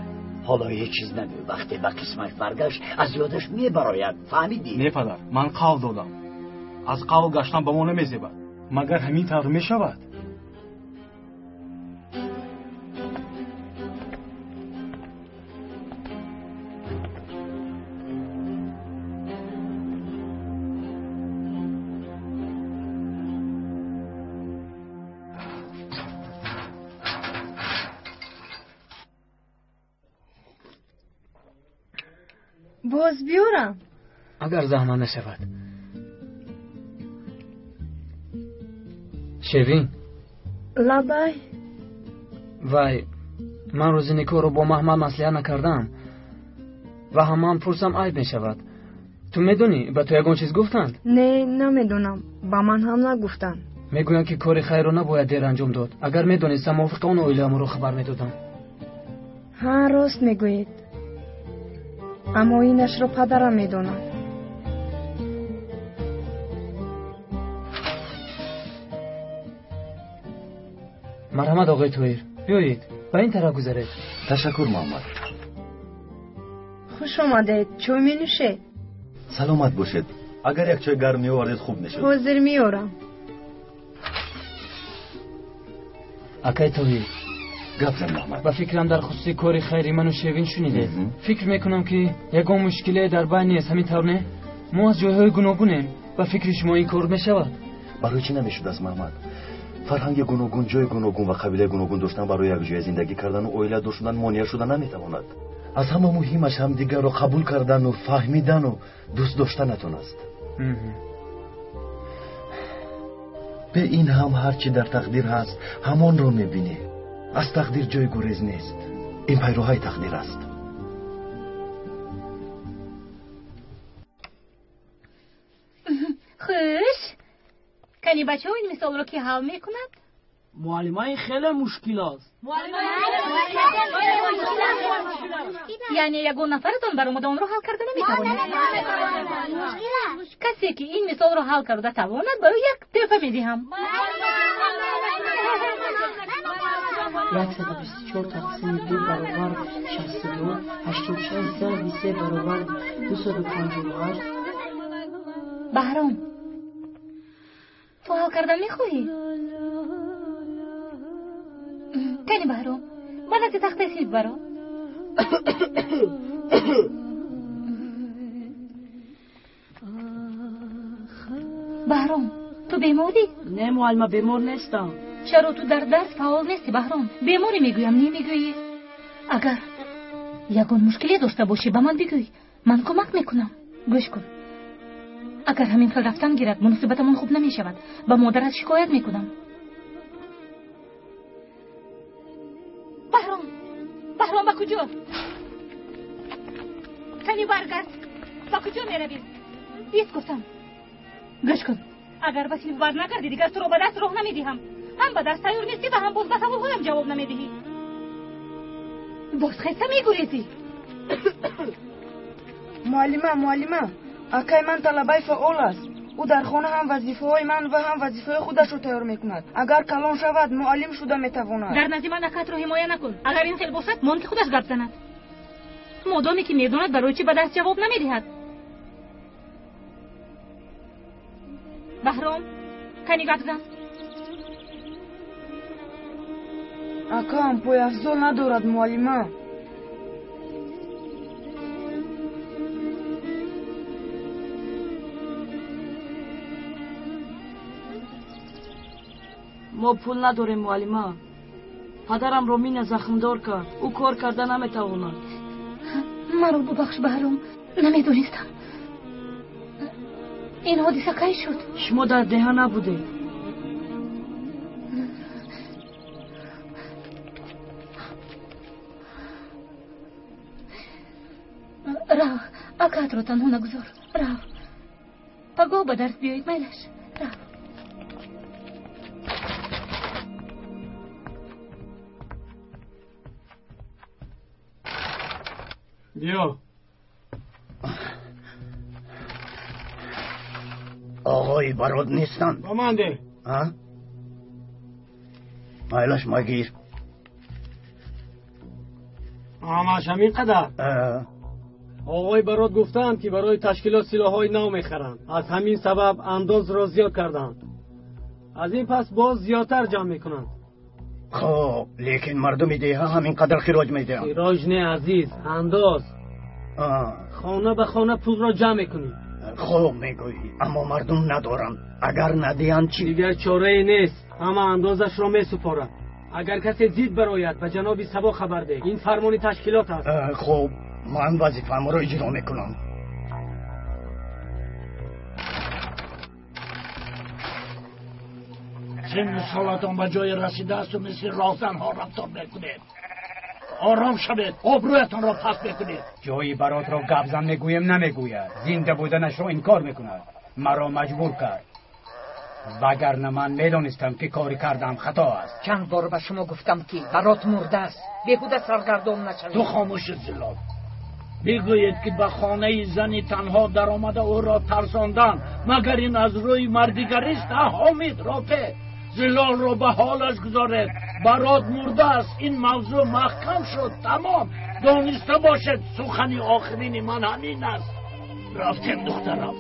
Ҳоло ҳеҷ чиз нагӯ. Вақте ба қисмаш баргашт, аз ёдаш мебарояд. Фаҳмидӣ? Не, падар, ман қавл додам. Аз қавл гаштан ба мо намезебад. Магар ҳамин тавр мешавад? Боз биёрам? Агар заҳмат нашавад. Шевин. Лабай. Вай, ман рӯзи никоҳро бо Маҳмад маслиҳат накардам ва ҳамаам пурсам айб мешавад. Ту медонӣ, ба ту ягон чиз гуфтанд? Не, намедонам. Ба ман ҳам нагуфтанд. Мегӯянд, ки кори хайрро набояд дер анҷом дод. Агар медонистам, мувофиқи он оилаамонро хабар медодам. Ҳа, рост мегӯед. Аммо инашро падарам медонад. Марҳамат, оғои Тоҳир, биёед, ба ин тараф гузаред. Ташаккур, Муҳаммад. Хуш омадед, чой менӯшед? Саломат бошед. Агар як чой гарм меовардед, хуб мешуд. Ҳозир меорам. Акай Тоҳир, гап зан, Муҳаммад. Ба фикрам дар хусуси кори хайри ману Шевин шунидед. Фикр мекунам, ки ягон мушкиле дар байн нест, ҳамин тавр не? Мо аз ҷойҳои гуногунем. Ба фикри шумо ин кор мешавад? Барои чӣ намешудааст, Муҳаммад? Фарҳанги гуногун, ҷои гуногун ва қабилаи гуногун доштан барои якҷоя зиндагӣ кардану оиладор шудан монеа шуда наметавонад. Аз ҳама муҳимаш ҳамдигарро қабул кардану фаҳмидану дӯст доштанатон аст. Бе ин ҳам ҳар чӣ дар тақдир ҳаст, ҳамонро мебинӣ. Аз тақдир ҷои гурез нест. Ин пайроҳаи тақдир аст. Хуш, кани бачаҳо ин мисолро ки ҳал мекунад? Муаллима, ин хеле мушкил аст. Яъне ягон нафаратон баромада онро ҳал карда наметавонад? Касе ки ин мисолро ҳал карда тавонад, ба ӯ як тӯҳфа медиҳам. 124 тақсими 2 баробар 62, 86 зарби 3 баробар 258. Баҳром, ту ҳал кардан мехоҳӣ? Кани Баҳром, ба назди тахтаи синф баро. Баҳром, ту беморӣ? Не, муаллима, бемор нестам. Чаро ту дар дарс фаъол нестӣ, Баҳром? Беморӣ мегӯям, немегӯӣ. Агар ягон мушкиле дошта бошӣ, ба ман бигӯй, ман кӯмак мекунам. Гӯш кун, агар ҳамин хел рафтан гирад, муносибатамон хуб намешавад. Ба модарат шикоят мекунам. Баҳром, Баҳром, ба куҷо? Кани баргард, ба куҷо меравӣ? Ист гуфтам. Гӯш кун, агар ба синф бар нагардӣ, дигар туро ба дарс роҳ намедиҳам. Ҳам ба дарс тайёр нестӣ ва ҳам боз ба саволҳоям ҷавоб намедиҳӣ. Боз хеста мегурезӣ. Муаллима, муаллима, акай ман талабаи фаъол аст. Ӯ дар хона ҳам вазифаҳои ман ва ҳам вазифаҳои худашро тайёр мекунад. Агар калон шавад, муаллим шуда метавонад. Дар назди ман акатро ҳимоя накун. Агар ин хел бошад, мон ки худаш гап занад. Модоме ки медонад, барои чӣ ба дарс ҷавоб намедиҳад? Баҳром, кани гап зан. Акам пойафзол надорад, муаллима. Мо пул надорем, муаллима. Падарамро мина захмдор кард. Ӯ кор карда наметавонад. Маро бубахш, Баҳром, намедонистам. Ин ҳодиса кай шуд? Шумо дар деҳа набудед. Рав, акатро танҳо нагузор. Рав, пагоҳ ба дарс биёед, майлаш. Рав. Биё. Оғои Барод нестанд. Ба ман деҳ. Майлаш, магир. Ҳамаш ҳамин қадар? Оғои Барод гуфтаанд, ки барои ташкилот силоҳҳои нав мехаранд. Аз ҳамин сабаб андозро зиёд карданд. Аз ин пас боз зиёдтар ҷамъ мекунанд. Хоб, лекин мардуми деҳа ҳамин қадар хироҷ медиҳанд. Хироҷ не, азиз, андоз. Хона ба хона пулро ҷамъ мекунӣ. Хуб мегӯӣ, аммо мардум надоранд. Агар надиҳанд чӣ? Дигар чорае нест, ҳама андозашро месупорад. Агар касе зид барояд, ба ҷаноби Сабо хабар деҳ. Ин фармони ташкилот аст. Хуб, ман вазифаамро иҷро мекунам. Синну солатон ба ҷое расидаасту мисли роҳзанҳо рафтор мекунед. Ором шавед, обрӯятонро паст мекунед. Ҷои Баротро гапзан мегӯем, намегӯяд. Зинда буданашро инкор мекунад. Маро маҷбур кард. Вагарна ман медонистам, ки кори кардам хато аст. Чанд бор ба шумо гуфтам, ки Барот мурдааст. Беҳуда саргардон нашавед. Ту хомӯши, Зилол. Бигӯед, ки ба хонаи зани танҳо даромада ӯро тарсонданд. Магар ин аз рӯи мардигарист? Ҳомид, ропе. Зилолро ба ҳолаш гузоред. Барот мурдааст. Ин мавзӯъ маҳкам шуд. Тамом. Дониста бошед, сухани охирини ман ҳамин аст. Рафтем, духтарам.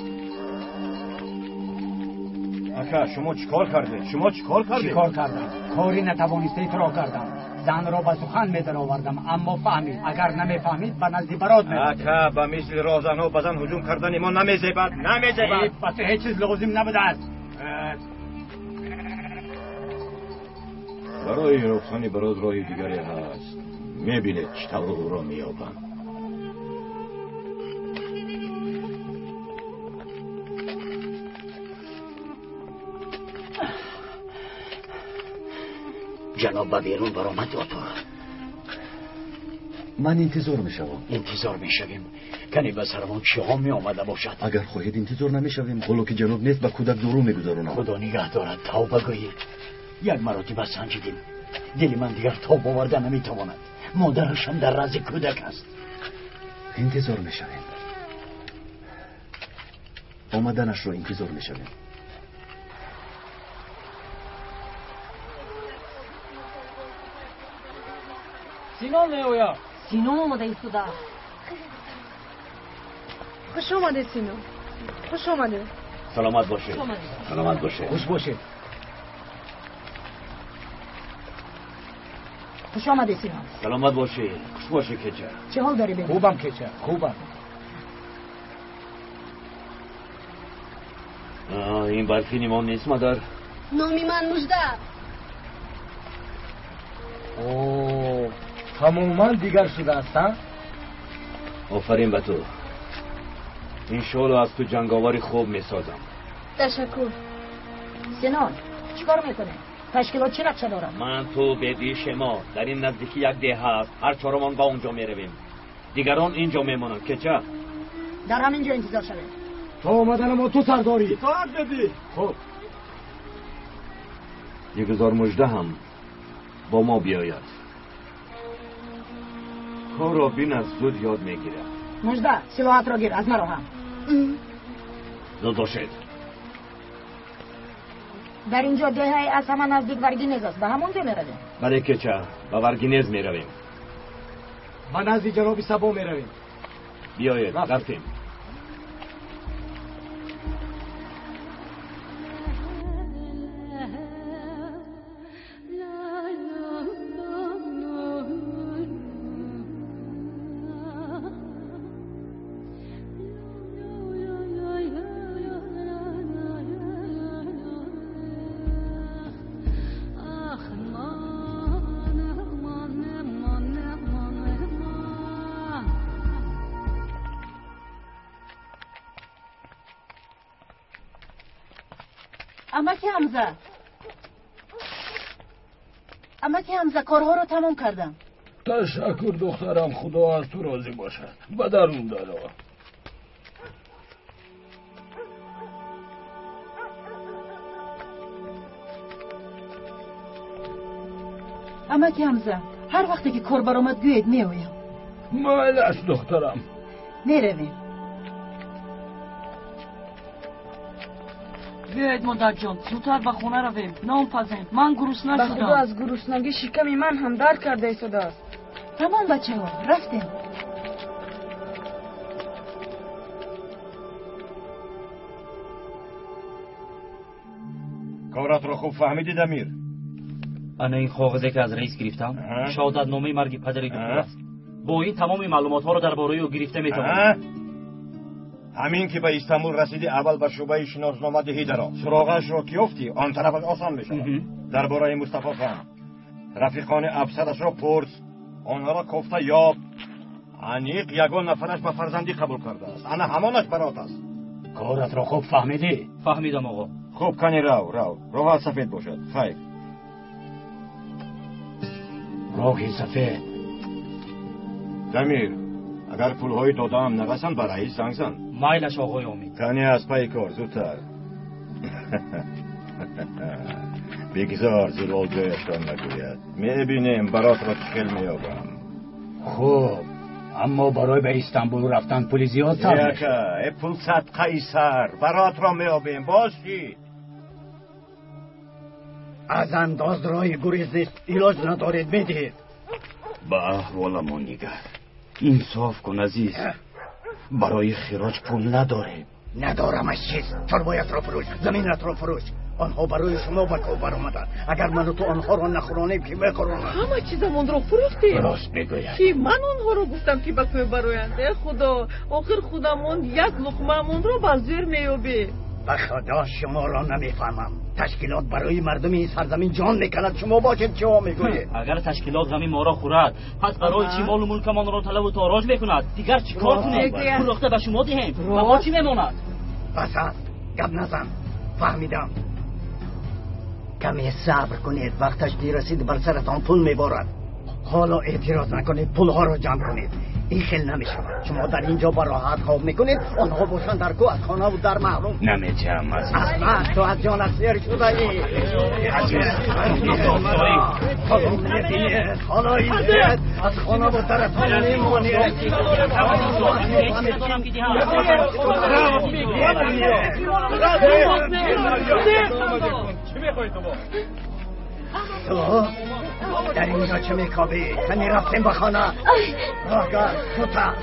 Ака, шумо чӣ кор кардед? Шумо чӣ кор кардед? Чӣ кор кардам? Кори натавонистаи туро кардам. Занро ба сухан медаровардам, аммо фаҳмид. Агар намефаҳмид, ба назди Барот мерафтем. Ака, ба мисли роҳзанҳо ба зан ҳуҷум кардани мо намезебад, намезебад. Ба ту ҳеҷ чиз лозим набудааст. Барои ёфтани Барот роҳи дигаре ҳаст. Мебинед, чӣ тавр ӯро меёбам. Ҷаноб ба берун баромад, ё ту? Ман интизор мешавам. Интизор мешавем. Кане ба сарамон чиҳо меомада бошад. Агар хоҳед, интизор намешавем. Ҳоло ки ҷаноб нест, ба кӯдак дору мегузаронам. Худо нигаҳ дорад, тавба гӯед. Як маротиба санҷидем. Дили ман дигар тоб оварда наметавонад. Модарашам дар рази кӯдак аст. Интизор мешавем. Омаданашро интизор мешавем. Синон меояд. Синон омада истодааст. Хуш омадед, Синон. Хуш омадед. Саломат бошед. Саломат бошед. Хуш бошед. Хуш омадед, Синон. Саломат бошед. Хуш бошед, кеча. Чӣ ҳол дорӣ, бебӣ? Хубам, кеча, хубам. Ин барфи нимон нест, модар. Номи ман Мужда. О, тамоман дигар шудааст, а? Офарин ба ту. Иншоалло аз ту ҷанговари хуб месозам. Ташаккур. Синон, чӣ кор мекунӣ? Ташкилот чӣ нақша дорад? Ман, ту, беди, шемо. Дар ин наздикӣ як деҳа аст. Ҳар чорумон ба он ҷо меравем. Дигарон ин ҷо мемонанд. Кеча? Дар ҳамин ҷо интизор шавед. То омадана мо ту сардорӣ. Итоат беди. Хуб. Бигузор Мужда ҳам бо мо биёяд. Корро бинад, зуд ёд мегирад. Мужда, силоҳатро гир, аз маро ҳам. Зуд бошед. Дар ин ҷо деҳаи аз ҳама наздик Варгинез аст. Ба ҳамон ҷо меравем? Бале, кеча, ба Варгинез меравем. Ба назди ҷаноби Сабо меравем. Биёед, рафтем. Амаки Ҳамза, амаки Ҳамза, корҳоро тамом кардам. Ташаккур, духтарам, худо аз ту розӣ бошад. Ба дарун даро. Амаки Ҳамза, ҳар вақте ки кор баромад гӯед, меоям. Майлаш, духтарам. Меравем. Биёед, модарҷон, зудтар ба хона равем, нон пазем. Ман гурусна Ба шудам. худо, аз гуруснагӣ шиками ман ҳам дард карда истодааст. Тамом, бачаҳо, рафтем. Коратро хуб фаҳмидӣ, Дамир? Ана ин коғазе ки аз раис гирифтам, шаҳодатномаи марги падари духтур аст. Бо ин тамоми маълумотҳоро дар бораи ӯ гирифта метавонем. Ҳамин ки ба Истанбул расидӣ, аввал ба шӯъбаи шиноснома диҳӣ даро. Суроғаашро ки ёфтӣ, он тарафаш осон мешавад. Дар бораи Мустафо хан рафиқони афсарашро пурс, онҳоро кофта ёб. Аниқ ягон нафараш ба фарзандӣ қабул кардааст. Ана ҳамонаш барот аст. Коратро хуб фаҳмидӣ? Фаҳмидам, оғо. Хуб, кани рав, рав. Роҳат сафед бошад. Хайр. Роҳи сафед. Дамир, агар пулҳои додаам нарасанд, ба раис занг зан. Майлаш, оғои Омид. Кани аз пайи кор, зудтар. Бигзор Зилол ҷояшро нагӯяд. Мебинем баротро чӣ хел меёбам. Хуб, аммо барои ба Истанбул рафтан пули зиёд сарф мешавад. Яка, э пул садқаи сар. Баротро меёбем, боз чӣ? Аз андоз роҳи гурез нест, илоҷ надоред, медиҳед. Ба аҳволамон нигар. Инсоф кун, азиз. Барои хироҷ пул надорем. Надорамаш чиз. Чорвоятро фурӯш, заминатро фурӯш. Онҳо барои шумо ба кӯҳ баромаданд. Агар ману ту онҳоро нахӯронем, ки мехӯронанд? Ҳама чизамонро фурӯхтем. Рост мегӯяд. Ки ман онҳоро гуфтам, ки ба кӯҳ бароянд. Э худо, охир худамон як луқмаамонро ба зӯр меёбем. Ба худо, шуморо намефаҳмам. Ташкилот барои мардуми ин сарзамин ҷон мекунад, шумо бошед чиҳо мегӯед? Агар ташкилот ғами моро хӯрад, пас барои чӣ молу мулкамонро талабу тороҷ мекунад? Дигар чӣ кор кунем? Фурӯхта ба шумо диҳем, ба мо чӣ мемонад? Бас аст, гап назан. Фаҳмидам. Каме сабр кунед, вақташ дер расид, бар саратон пул меборад. Ҳоло эътироз накунед, пулҳоро ҷамъ кунед. Ин хел намешавад. Шумо дар ин ҷо ба роҳат хоб мекунед, онҳо бошанд дар кӯҳ аз хонаву дар маҳрум. Намечам, азиз. Аҳмақ, ту аз ҷонат сер шудаӣ. Азиз, ҳоло мебинед, ҳоло ин аз хонаву даратон мемонед. Чӣ мехоҳӣ ту бо? تو در اینجا چه میکابی؟ کمی رفتیم به خانه. راهگاه زودتر.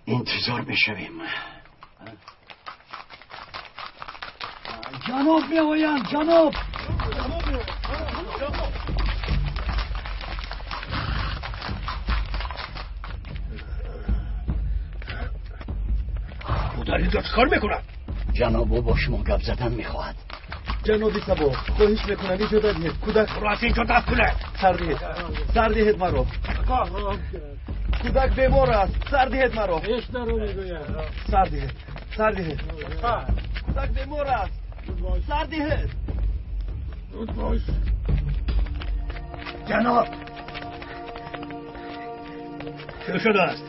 انتظار میشویم. جناب میآیند. جناب او در اینجا چیکار میکند؟ جناب او با شما گپ زدن میخواهد. جناب سبا خواهش میکنم اجازه دهید کودک رو از اینجا دفع کنه. سر دهید، سر دهید مرا. کودک بیمار است. سر دهید مرا. سر دهید، سر دهید. کودک بیمار است. سر دهید. جناب چه شده است؟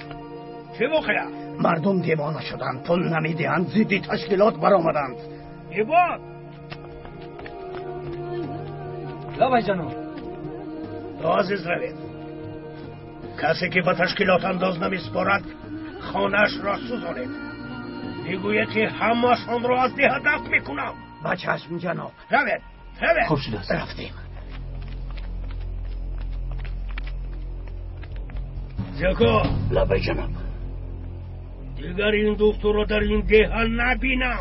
چه واقعه؟ مردم دیوانه شدند، پول نمیدهند، ضد تشکیلات برآمدند. ایوان لابای جناب عزیز روید. کسی که به تشکیلات انداز نمیسپارد خانه‌اش را سوزانید. میگوید که همه‌شان را از ده دفع میکنم. با چشم جناب. روید، روید. خوب شده است. رفتیم. زکا. لبای جناب. دیگر این دکتر را در این ده نبینم.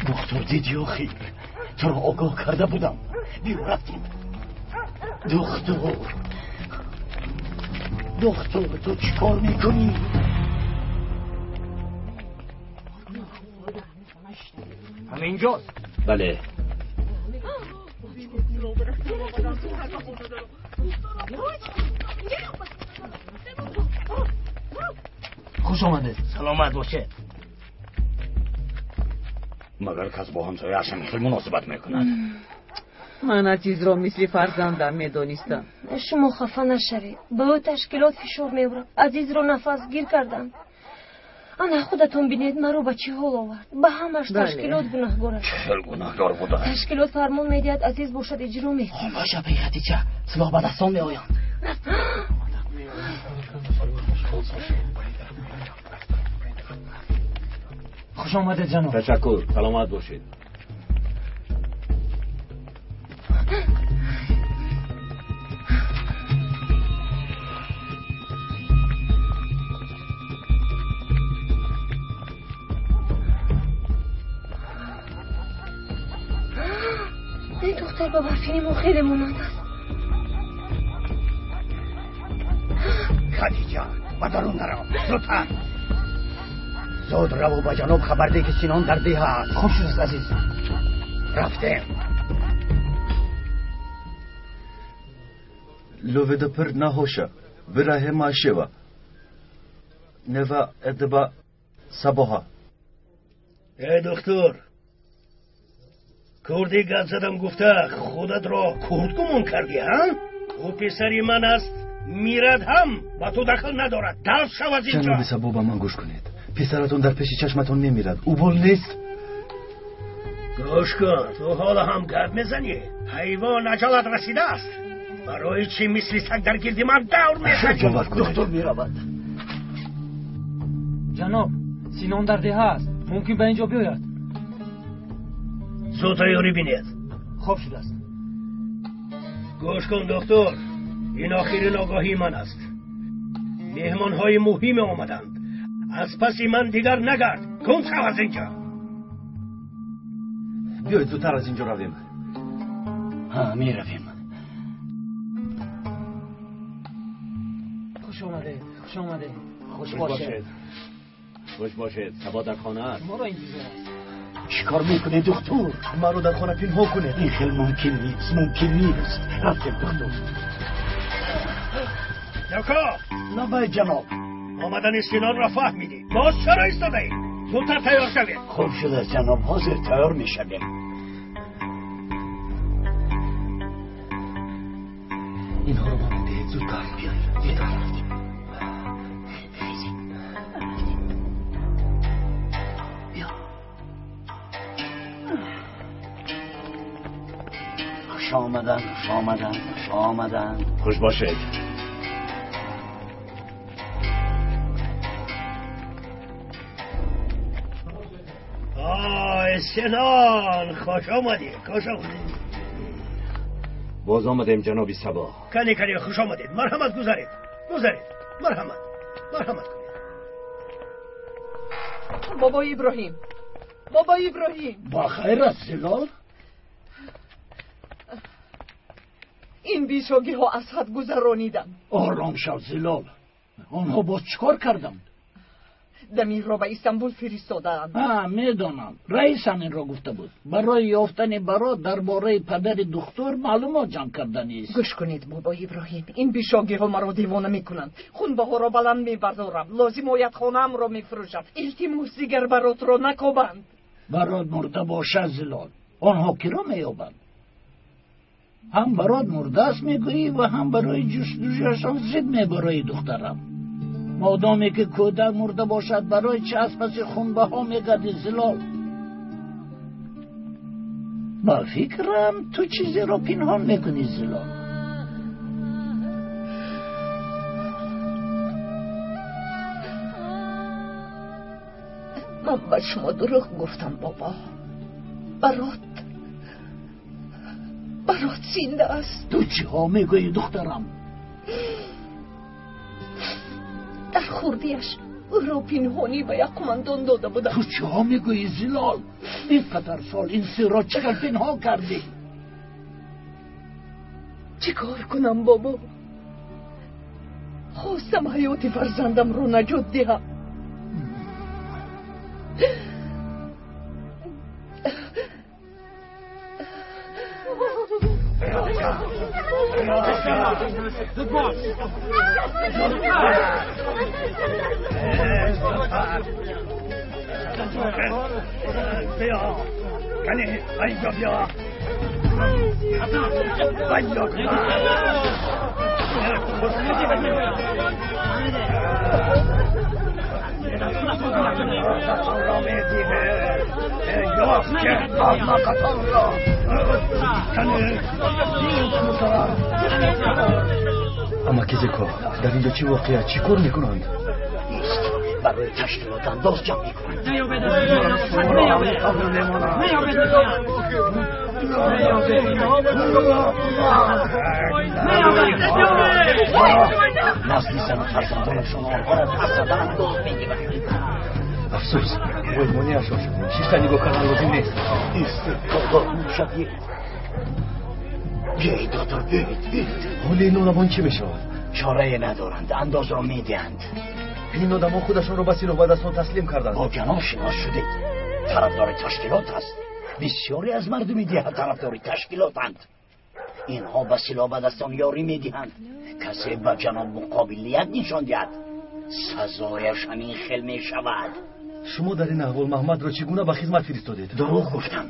دکتر دیدی و خیر تو را آگاه کرده بودم. بیرون رفتیم. دکتر، دکتر تو چیکار میکنی؟ همه اینجاست. بله. خوش آمدید. سلامت باشید. مگر کس با همسایه‌اش خیلی مناسبت میکند؟ من عزیز را مثل فرزندم میدانستم. شما خفه نشوید. به او تشکیلات فشار میورد. عزیز را نفس گیر کردند. انا خودتون بینید مرا به چه حال آورد. به همش تشکیلات گناهگار است. چه گناهگار بوده؟ تشکیلات فرمان میدهد عزیز باشد اجرا میکند. خاموش شوید خدیجه، سلاح به دستان میآیند. خوش آمدید جناب. تشکر، سلامت باشید. این دختر با برفینی ما خیلی مانند است. خدیجه به درون نرو، زودتر. زود رو به جناب خبر ده که سینان در ده است. خوب شد است عزیز. رفتیم. لووده پر نهوشه براه ماشوا نوا ادبا صباها. ای دکتر، کردی گپ زدم گفته خودت را کرد گمان کردی ها؟ او پسری من است، میرد هم با تو دخل ندارد. دست شو از اینجا. جناب سبا با من گوش کنید. پسرتون در پیش چشمتون نمیرد. او بول نیست. گوش کن، تو حالا هم گپ میزنی. حیوان عجلت رسیده است. برای چی مثل سگ در گرد من دور میزنی؟ دکتر میرود. جناب سینان در ده است، ممکن به اینجا بیاید. زود تیاری بینید. خوب شده است. گوش کن دکتر، این آخرین آگاهی من است. مهمان های مهم آمدند. از پس من دیگر نگرد. گم شو از اینجا. بیاید زودتر از اینجا رویم. ها می رویم. خوش آمده، خوش آمده. خوش باشید. خوش باشید. سبا در خانه است. شما را انتظار است. چیکار میکنه دکتر؟ ما رو در خانه پنهان کنه. این خیلی ممکن نیست، ممکن نیست. رفتیم دکتر. دکتر. لبای جناب. آمدن سینان را فهمیدی. باز چرا ایستاده ای؟ زودتر تیار شوید. خوب شده جناب، حاضر تیار میشویم. اینها رو به من دهید زودتر. بیایید. خوش آمدن، خوش آمدن، خوش آمدن. خوش باشید. Силол, хуш омадед, хуш омадед. Боз омадем, ҷаноби Сабо. Кани, кани, хуш омадед. Марҳамат, гузаред, гузаред. Марҳамат, марҳамат кунед. Бобои Иброҳим, бобои Иброҳим. Ба хайр аст, Зилол? Ин бешогиҳо аз ҳад гузарониданд. Ором шав, Зилол. Онҳо боз чӣ кор карданд? Дамирро ба Истанбул фиристодаанд. Медонам, раис ҳаминро гуфта буд. Барои ёфтани Барот дар бораи падари духтур маълумот ҷамъ карданист. Гӯш кунед, бобои Иброҳим, ин бешогиҳо маро девона мекунанд. Хунбаҳоро баланд мебардорам, лозим ояд хонаамро мефурӯшам. Илтимос, дигар Баротро накобанд. Барот мурда бошад, Зилол, онҳо киро меёбанд? Ҳам Барот мурдааст мегӯӣ ва ҳам барои ҷустуҷӯяшон зид мебарои духтарам. Модоме ки кӯдак мурда бошад, барои чӣ аз паси хунбаҳо мегардӣ, Зилол? Ба фикрам, ту чизеро пинҳон мекунӣ, Зилол. Ман ба шумо дурӯғ гуфтам, бобо. Барот, Барот зинда аст. Ту чиҳо мегӯӣ, духтарам? Дар хурдиаш ӯро пинҳонӣ ба як қумандон дода будам. Ту чиҳо мегӯӣ, Зилол? Ин қадар сол ин сирро чӣ хел пинҳон кардӣ? Чӣ кор кунам, бобо? Хостам ҳаёти фарзандамро наҷот диҳам. بیا کنی، اینجا بیا، اینجا. را میدیه یافت که احمقتان را کنی. Амаки Зеко, дар инҷо чӣ воқеа? Чӣ кор мекунанд? Ист, барои ташкилот андоз ҷамъ мекунанд. Назди зану фарзандонашон онҳоро пас задан андоз мегиранд. Афсӯс, вой, монеашон шудем. Шишта нигоҳ кардан лозим нест. Ист, огоҳ мешавед. Биёед, доктор, биёед, биёед. Ҳоли ин одамон чӣ мешавад? Чорае надоранд, андозро медиҳанд. Ин одамон худашонро ба силоҳбадастон таслим карданд. Бо ҷаноб шинос шудед. Тарафдори ташкилот аст. Бисёре аз мардуми деҳа тарафдори ташкилотанд. Инҳо ба силоҳбадастон ёрӣ медиҳанд. Касе ба ҷаноб муқобилият нишон диҳад, сазояш ҳамин хел мешавад. Шумо дар ин аҳвол Маҳмадро чӣ гуна ба хизмат фиристодед? Дурӯғ гуфтам.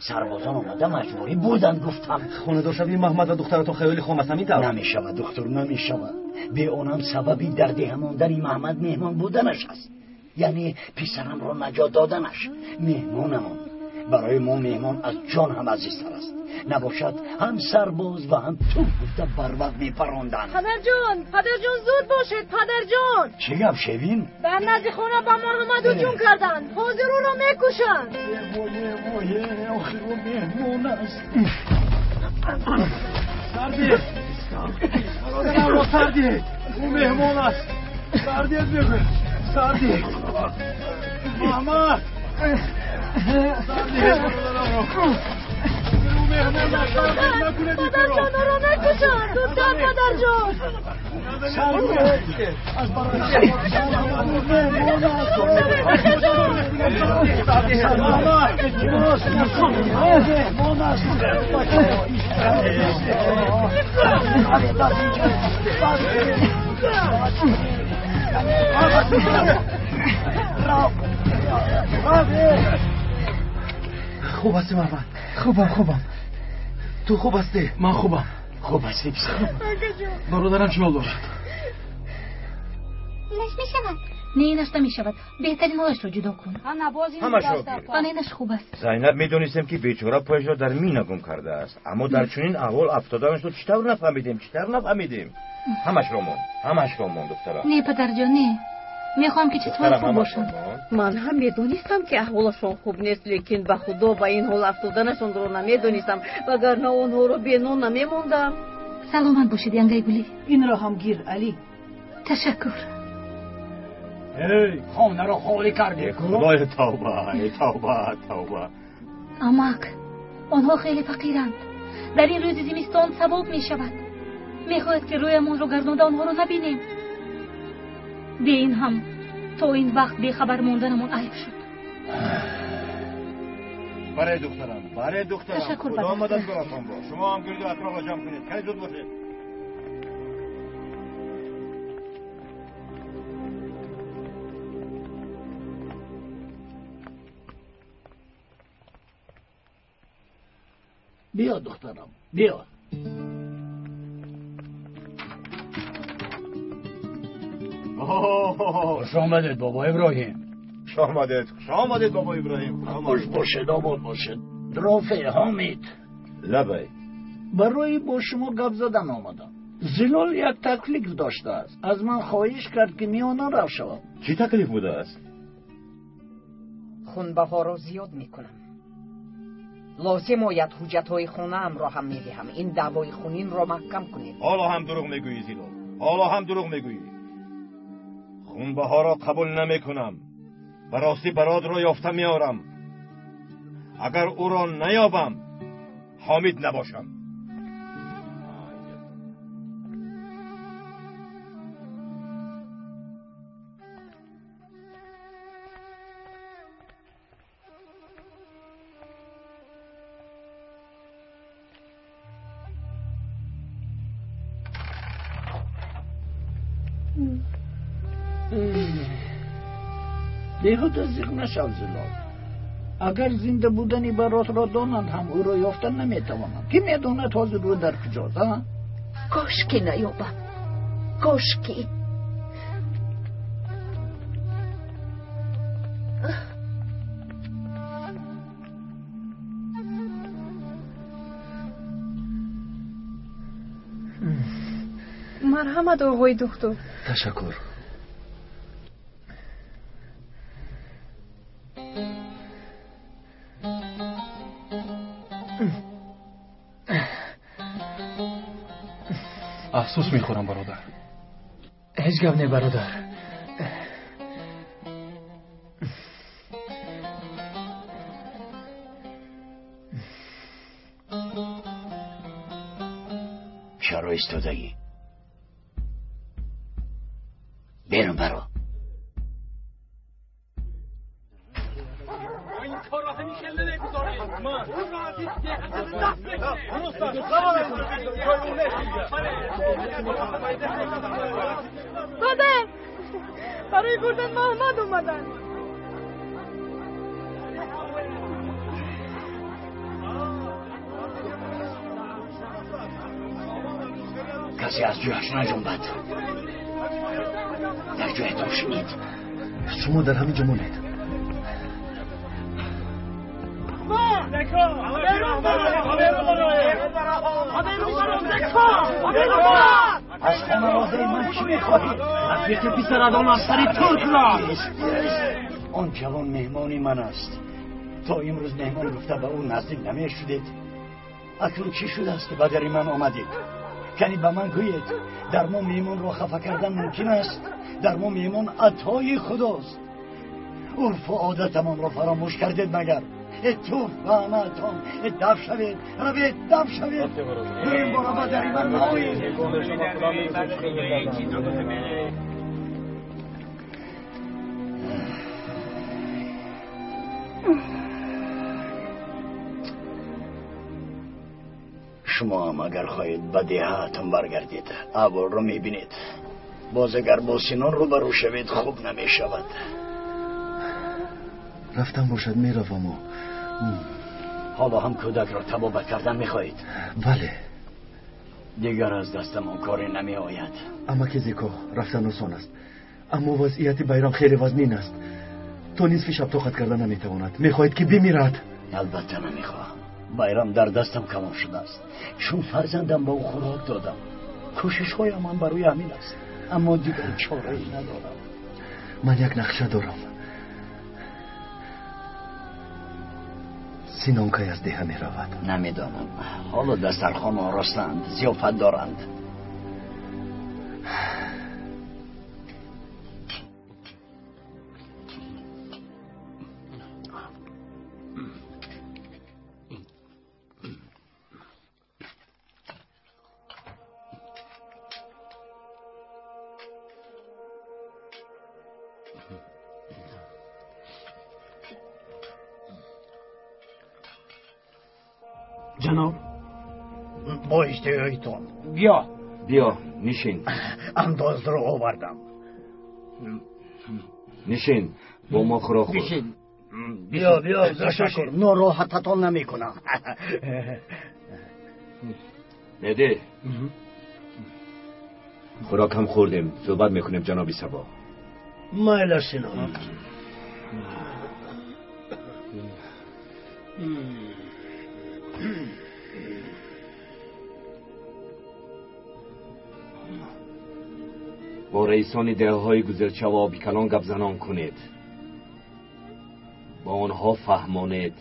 Сарбозон омада маҷбурӣ бурданд, гуфтам. Хонадоршавии Маҳмад ва духтаратон хаёли хом аст, ҳамин тавр? Намешавад, духтур, намешавад. Бе онам сабаби дар деҳа мондани Маҳмад меҳмон буданаш аст, яъне писарамро наҷот доданаш. Меҳмонамон барои мо меҳмон аз ҷон ҳам азизтар аст. Набошад, ҳам сарбоз ва ҳам туп гуфта барвақт мепаронданд. Падарҷон, падарҷон, зуд бошед, падарҷон. Чӣ гап, Шевин? Дар назди хона ба Муҳаммад ҳуҷум карданд, ҳозир ӯро мекушанд. Вое, охир ӯ меҳмон аст. Сардед, бародарамро сардед, ӯ меҳмон аст. Сардед, мегӯям, сардед. Маҳмад, сардед бародарамро. Падарҷон, ӯро мекушанд, зудтар, падарҷон. Аз барои меҳмон аст. Меҳмон аст. Хуб ҳастӣ, Маҳмад? Хубам, хубам. Ту хуб ҳастӣ? Ман хубам. Хуб ҳастӣ, писар? Бародарам чӣ ҳол дорад? Инаш мешавад? Не, инаш намешавад. Беҳтарин ҳолашро ҷудо кун. Ҳамашро гир. Ана инаш хуб аст. Зайнаб, медонистем, ки бечора пояшро дар мина гум кардааст, аммо дар чунин аҳвол афтоданашро чӣ тавр нафаҳмидем, чӣ тавр нафаҳмидем? Ҳамашро мон, ҳамашро мон, духтарам. Не, падарҷон, не. Мехоҳам ки чизҳои хуб бошанд. Ман ҳам медонистам, ки аҳволашон хуб нест, лекин ба Худо ба ин ҳол афтоданашонро намедонистам, вагарна онҳоро бенон намемондам. Саломат бошед, янгаи гулӣ. Инро ҳам гир, Алӣ. Ташаккур. Эй, хонаро холӣ кардӣ? Худоё, тавба, тавба, тавба. Амак, онҳо хеле фақиранд. Дар ин рӯзи зимистон савоб мешавад. Мехоҳад ки рӯямонро гардонда онҳоро набинем. Бе ин ҳам то ин вақт бехабар монданамон айб шуд. Баре духтарам, баре духтарам. Ташаккур. Худо мададгоратон бо. Шумо ҳам гирду атрофро ҷамъ кунед. Кай зуд бошед. Биё, духтарам, биё. Хуш омадед, бобо Иброҳим. Хуш омадед, хуш омадед, бобо Иброҳим. Хуш бошед, обод бошед. Рофеъ, Ҳомид. Лабай. Барои бо шумо гап задан омадам. Зилол як таклиф доштааст. Аз ман хоҳиш кард, ки миёна рав шавам. Чӣ таклиф будааст? Хунбаҳоро зиёд мекунам. Лозим ояд ҳуҷҷатҳои хонаамро ҳам медиҳам. Ин даъвои хунинро маҳкам кунед. Ҳоло ҳам дурӯғ мегӯӣ, Зилол. Ҳоло ҳам дурӯғ мегӯӣ. Хунбаҳоро қабул намекунам. Ба ростӣ бародро ёфта меорам. Агар ӯро наёбам, ҳомид набошам. Беҳуда зиқ нашав, Зилол. Агар зинда будани баротро донанд ҳам ӯро ёфта наметавонанд. Кӣ медонад ҳозир ӯ дар куҷост, а? Кош ки наёбам. Кош ки. Марҳамат, оғои духтур. Ташаккур. Афсӯс мехӯрам, бародар. Ҳеҷ гап не, бародар. Чаро истодагӣ? Берун баро. Падар, барои бурдан Муҳаммад омаданд. Касе аз ҷояш наҷунбад. Дар ҷоятон шинед. Шумо дар ҳамин ҷо монед. Аз хонаводаи ман чӣ мехоҳед? Рафиқи писарадон афсари туркро. Он ҷавон меҳмони ман аст. То имрӯз меҳмон гуфта ба ӯ наздик намешудед. Акнун чӣ шудааст, ки ба дари ман омадед? Кани ба ман гӯед, дар мо меҳмонро хафа кардан мумкин аст? Дар мо меҳмон атои худост. Урфу одатамонро фаромӯш кардед магар? Туф ба ҳамаатон! Даф шавед, равед, даф шавед! Дуюм бора ба дари ман наоед. Шумо ҳам агар хоҳед ба деҳаатон баргардед, аҳволро мебинед. Боз агар бо Синон рӯбарӯ шавед, хуб намешавад. Рафтан бошад, мераваму. Ҳоло ҳам кӯдакро табобат кардан мехоҳед? Бале. Дигар аз дастамон коре намеояд. Амаки Зико, рафтан осон аст, аммо вазъияти Байрам хеле вазнин аст. То нисфи шаб тоқат карда наметавонад. Мехоҳед ки бимирад? Албатта намехоҳам. Байрам дар дастам калон шудааст. Чун фарзандам ба ӯ хӯрок додам. Кӯшишҳоям ҳам барои ҳамин аст, аммо дигар чорае надорам. Ман як нақша дорам. Синон кай аз деҳа меравад? Намедонам. Ҳоло дастархон оростанд, зиёфат доранд. Ҷаноб, бо иштиҳоитон. Биё, биё, нишин. Андозро овардам. Нишин, бо мо хӯрок хӯр. Бишин. Биё, биё. Ташаккур, нороҳататон намекунам. Меде, хӯрок ҳам хӯрдем, суҳбат мекунем, ҷаноби Сабо. Майла, Синон. Бо раисони деҳаҳои Гузелча ва Обикалон гапзанон кунед, ба онҳо фаҳмонед,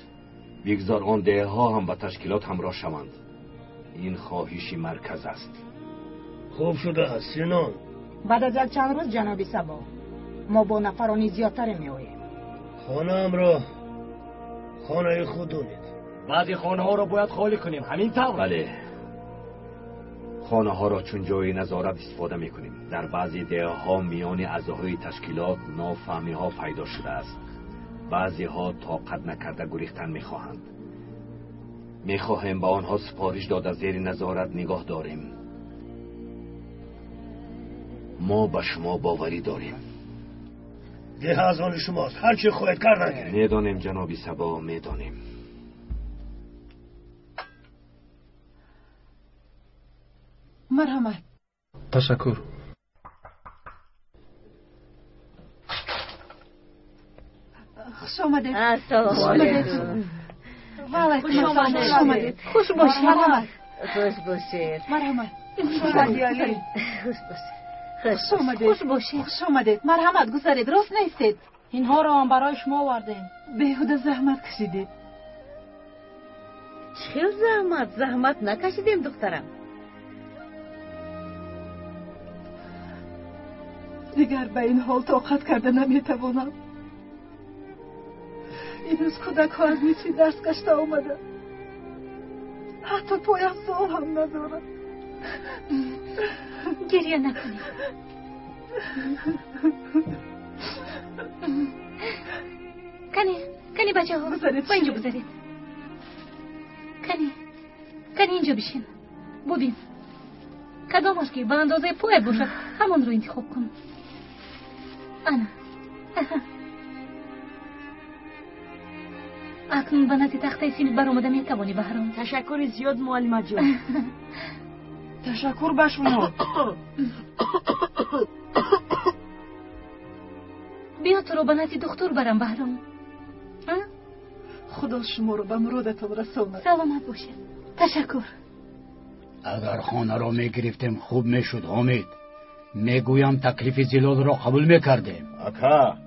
бигзор он деҳаҳо ҳам ба ташкилот ҳамроҳ шаванд. Ин хоҳиши марказ аст. Хуб шудааст, Синон. Баъд аз якчанд рӯз, ҷаноби Сабо, мо бо нафарони зиёдтаре меоем. Хонаамро хонаи худ донед. Баъзе хонаҳоро бояд холӣ кунем, ҳамин тавр? Бале, хонаҳоро чун ҷои назорат истифода мекунем. Дар баъзе деҳаҳо миёни аъзоҳои ташкилот нофаҳмиҳо пайдо шудааст. Баъзеҳо тоқат накарда гурехтан мехоҳанд. Мехоҳем ба онҳо супориш дода зери назорат нигоҳ дорем. Мо ба шумо боварӣ дорем. Деҳа аз они шумост, ҳар чӣ хоҳед кардан гиред. Медонем, ҷаноби Сабо, медонем. Марҳамат. Ташаккур. Хуш омадед. Ассалому алайкум. Ва алайкум ассалом. Хуш омадед. Хуш бошед. Марҳамат. Хуш бошед. Марҳамат. Хуш омадед. Хуш бошед. Хуш омадед. Хуш бошед. Хуш омадед. Марҳамат, гузаред, рост наистед. Инҳоро ҳам барои шумо овардем. Беҳуда заҳмат кашидед. Чӣ хел заҳмат? Заҳмат накашидем, духтарам. Дигар ба ин ҳол тоқат карда наметавонам. Имрӯз кӯдакҳо аз нисфи дарс гашта омаданд. Ҳатто пойафзол ҳам надорам. Гирья накунед. Кани, кани, бачаҳо, ба инҷо гузаред. Кани, кани, инҷо бишин. Бубин, кадомаш ки ба андозаи поят бошад, ҳамонро интихоб кун. Ана, акнун ба назди тахтаи синф баромада метавонӣ, Баҳром. Ташаккури зиёд, муаллимаҷон. Ташаккур ба шумо. Биё, туро ба назди духтур барам, Баҳром. Худо шуморо ба муродатон расонад. Саломат бошед. Ташаккур. Агар хонаро мегирифтем, хуб мешуд, Ҳомид. Мегӯям, таклифи Зилолро қабул мекардем. Ака,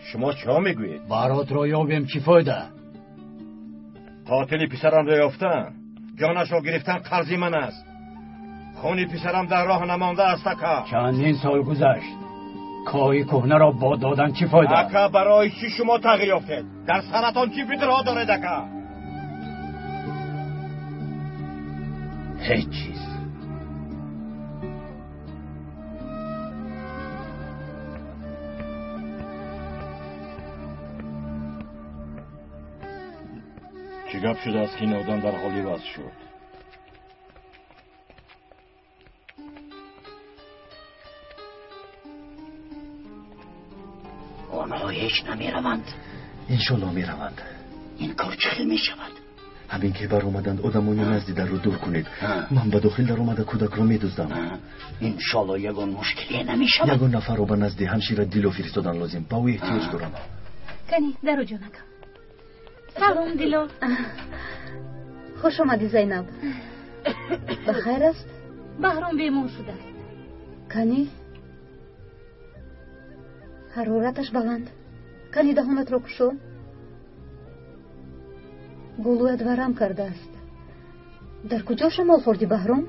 шумо чиҳо мегӯед? Баротро ёбем, чӣ фоида? Қотили писарамро ёфтан, ҷонашро гирифтан қарзи ман аст. Хуни писарам дар роҳ намондааст, ака. Чандин сол гузашт. Коҳи кӯҳнаро бод додан чӣ фоида? Ака, барои чӣ шумо тағйир ёфтед? Дар саратон чӣ фикрҳо доред, ака? Ҳеҷ чиз. Чӣ гап шудааст, ки ин одам дар ҳоли вазъ шуд? Онҳо ҳеҷ намераванд. Иншолло мераванд. Ин кор чӣ хел мешавад? Ҳамин ки баромаданд, одамони назди дарро дур кунед. Ман ба дохил даромада кӯдакро медуздам. Иншолло ягон мушкиле намешавад. Ягон нафарро ба назди ҳамшира Дило фиристодан лозим. Ба ӯ эҳтиёҷ дорам. Кани, даро, ҷонакам. Салом, Дило. Хуш омадӣ, Зайнаб. Ба хайр аст? Баҳром бемор шудааст. Кани? Ҳарораташ баланд. Кани даҳонатро кушо. Гулӯят варам кардааст. Дар куҷо шамол хӯрдӣ, Баҳром?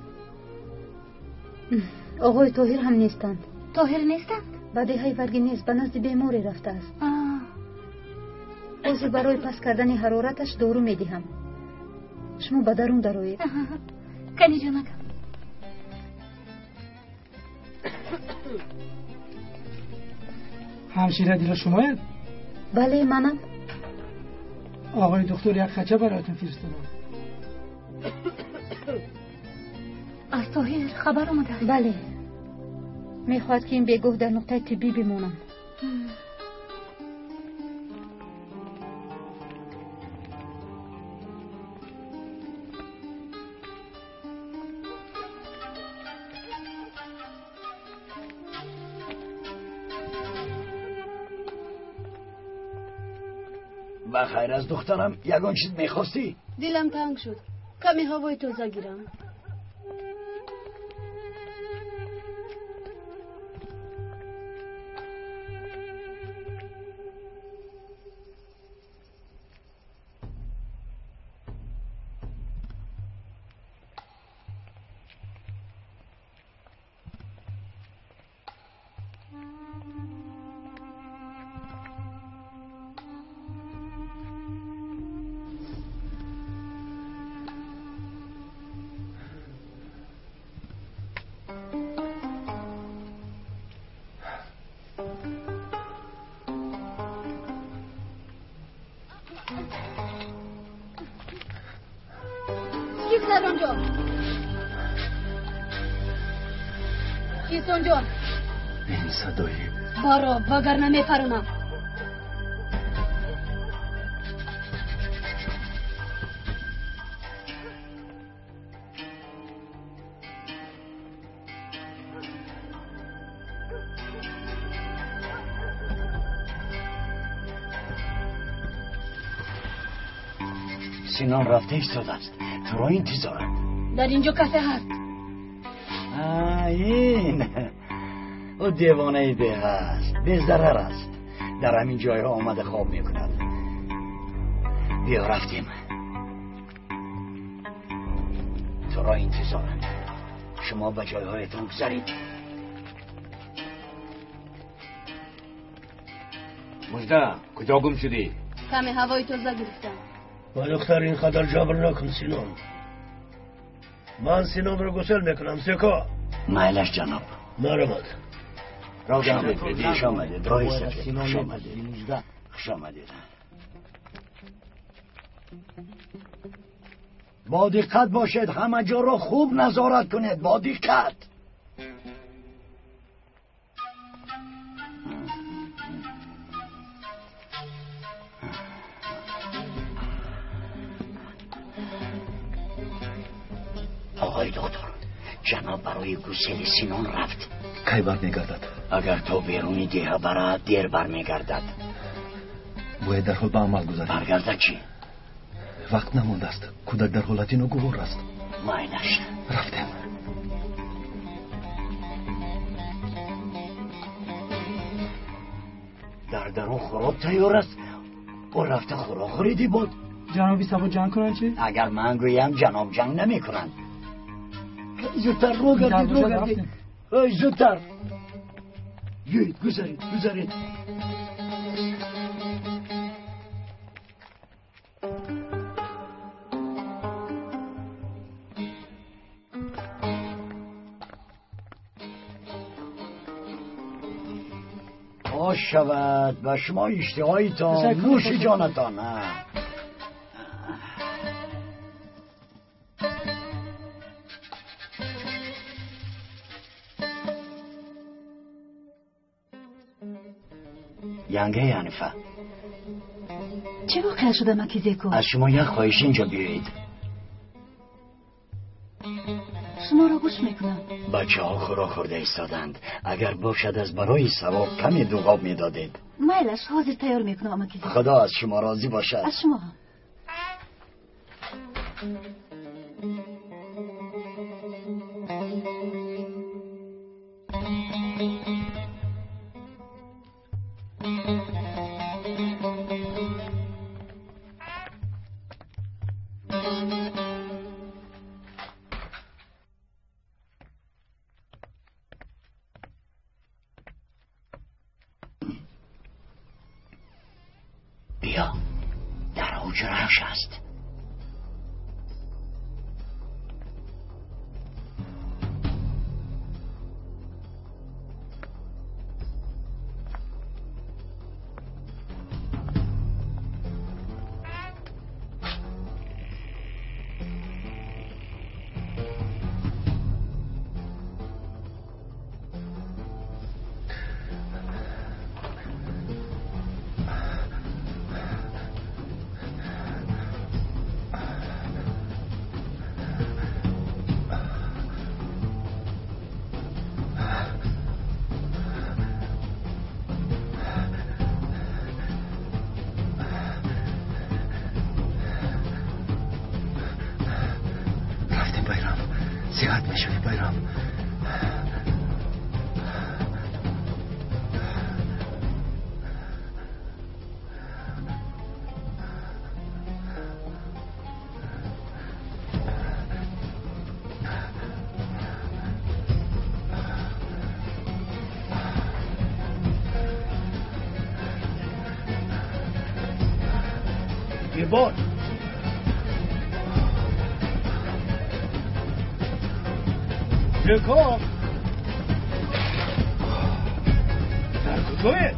Оғои Тоҳир ҳам нестанд. Тоҳир нестанд? Ба деҳаи Варгинез ба назди беморе рафтааст. Ҳозир барои паст кардани ҳарораташ дору медиҳам. Шумо ба дарун дароед. Кани ҷонакам. Ҳамшира Дило шумоед? Бале, манам. Оғои духтур як хача бароятон фиристодам. Аз Тоҳир хабар омадааст? Бале, мехоҳад ки ин бегоҳ дар нуқтаи тиббӣ бимонам. Ба хайр аз духтарам, ягон чиз мехостӣ? Дилам танг шуд, каме ҳавои тоза гирам. Кист дар он ҷо? Кист он ҷо? Ин садои Баро, вагарна мепаронам. Синон рафта истодааст, туро интизоранд. Дар ин ҷо касе ҳаст. Ин ӯ девонаи деҳ аст, безарар аст. Дар ҳамин ҷойҳо омада хоб мекунад. Биё, рафтем. Туро интизоранд. Шумо ба ҷойҳоятон гузаред. Мужда, куҷо гум шудӣ? Каме ҳавои тоза гирифтам. Ба духтар ин қадар ҷабр накун, Синон. Ман Синонро гусел мекунам, Секо. Майлаш, ҷаноб. Марамад. Хуш омадед, хуш омадед, роҳи сафед, хуш омадед, хуш омадед. Бо диққат бошед, ҳама ҷоро хуб назорат кунед, бо диққат. Оғои доктор, ҷаноб барои гусели Синон рафт. Кай бармегардад? Агар то беруни деҳа барад, дер бармегардад. Бояд дарҳол ба амал гузарем. Баргардад чӣ? Вақт намондааст. Кӯдак дар ҳолати ногувор аст. Майлаш. Рафтем. Дар дарун хӯрок тайёр аст. Ӯ рафта хӯрок хӯриди буд. Ҷаноби Сабо ҷанг кунанд чӣ? Агар ман гӯям, ҷаноб ҷанг намекунанд. Зудтар рӯ гардид, рӯ гардид. Ой, зудтар. Биёед, гузаред, гузаред. Ош шавад ба шумо иштиҳоитон, нӯши ҷонатон. Янгаи Ҳанифа, Чӣ воқеа шуда, Макизеко? Аз шумо як хоҳиш, инҷо биёед. Шуморо гӯш мекунам. Бачаҳо хӯрок хӯрда истоданд. Агар бошад, аз барои савоб каме дуғоб медодед. Майлаш, ҳозир тайёр мекунам, Макизеко. Худо аз шумо розӣ бошад. Аз шумо ҳам. ҳуҷрааш аст. Сиҳат мешавӣ, Байрам. Дибон! Ҷекоб! Дар куҷоед?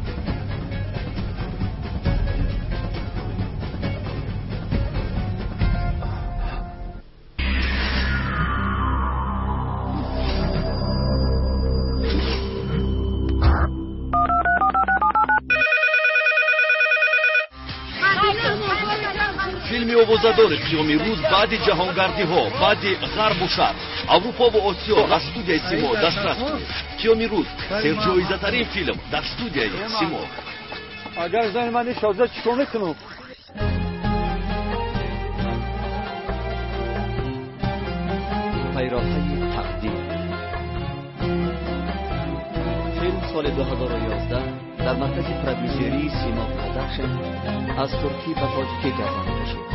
Филми овозадори қиёми рӯз баъди ҷаҳонгардиҳо, баъди ғарбу шарқ, Аврупову Осиё аз студияи Симо дастрас кунед. Қиёми рӯз серҷоизатарин филм дар студияи Симо. Агар зани ман ишоза чӣ кор мекунам? Пайроҳаи тақдир. Филм соли 2011 дар маркази продюсерии Симо Продакшн аз туркӣ ба тоҷикӣ гардонида шуд.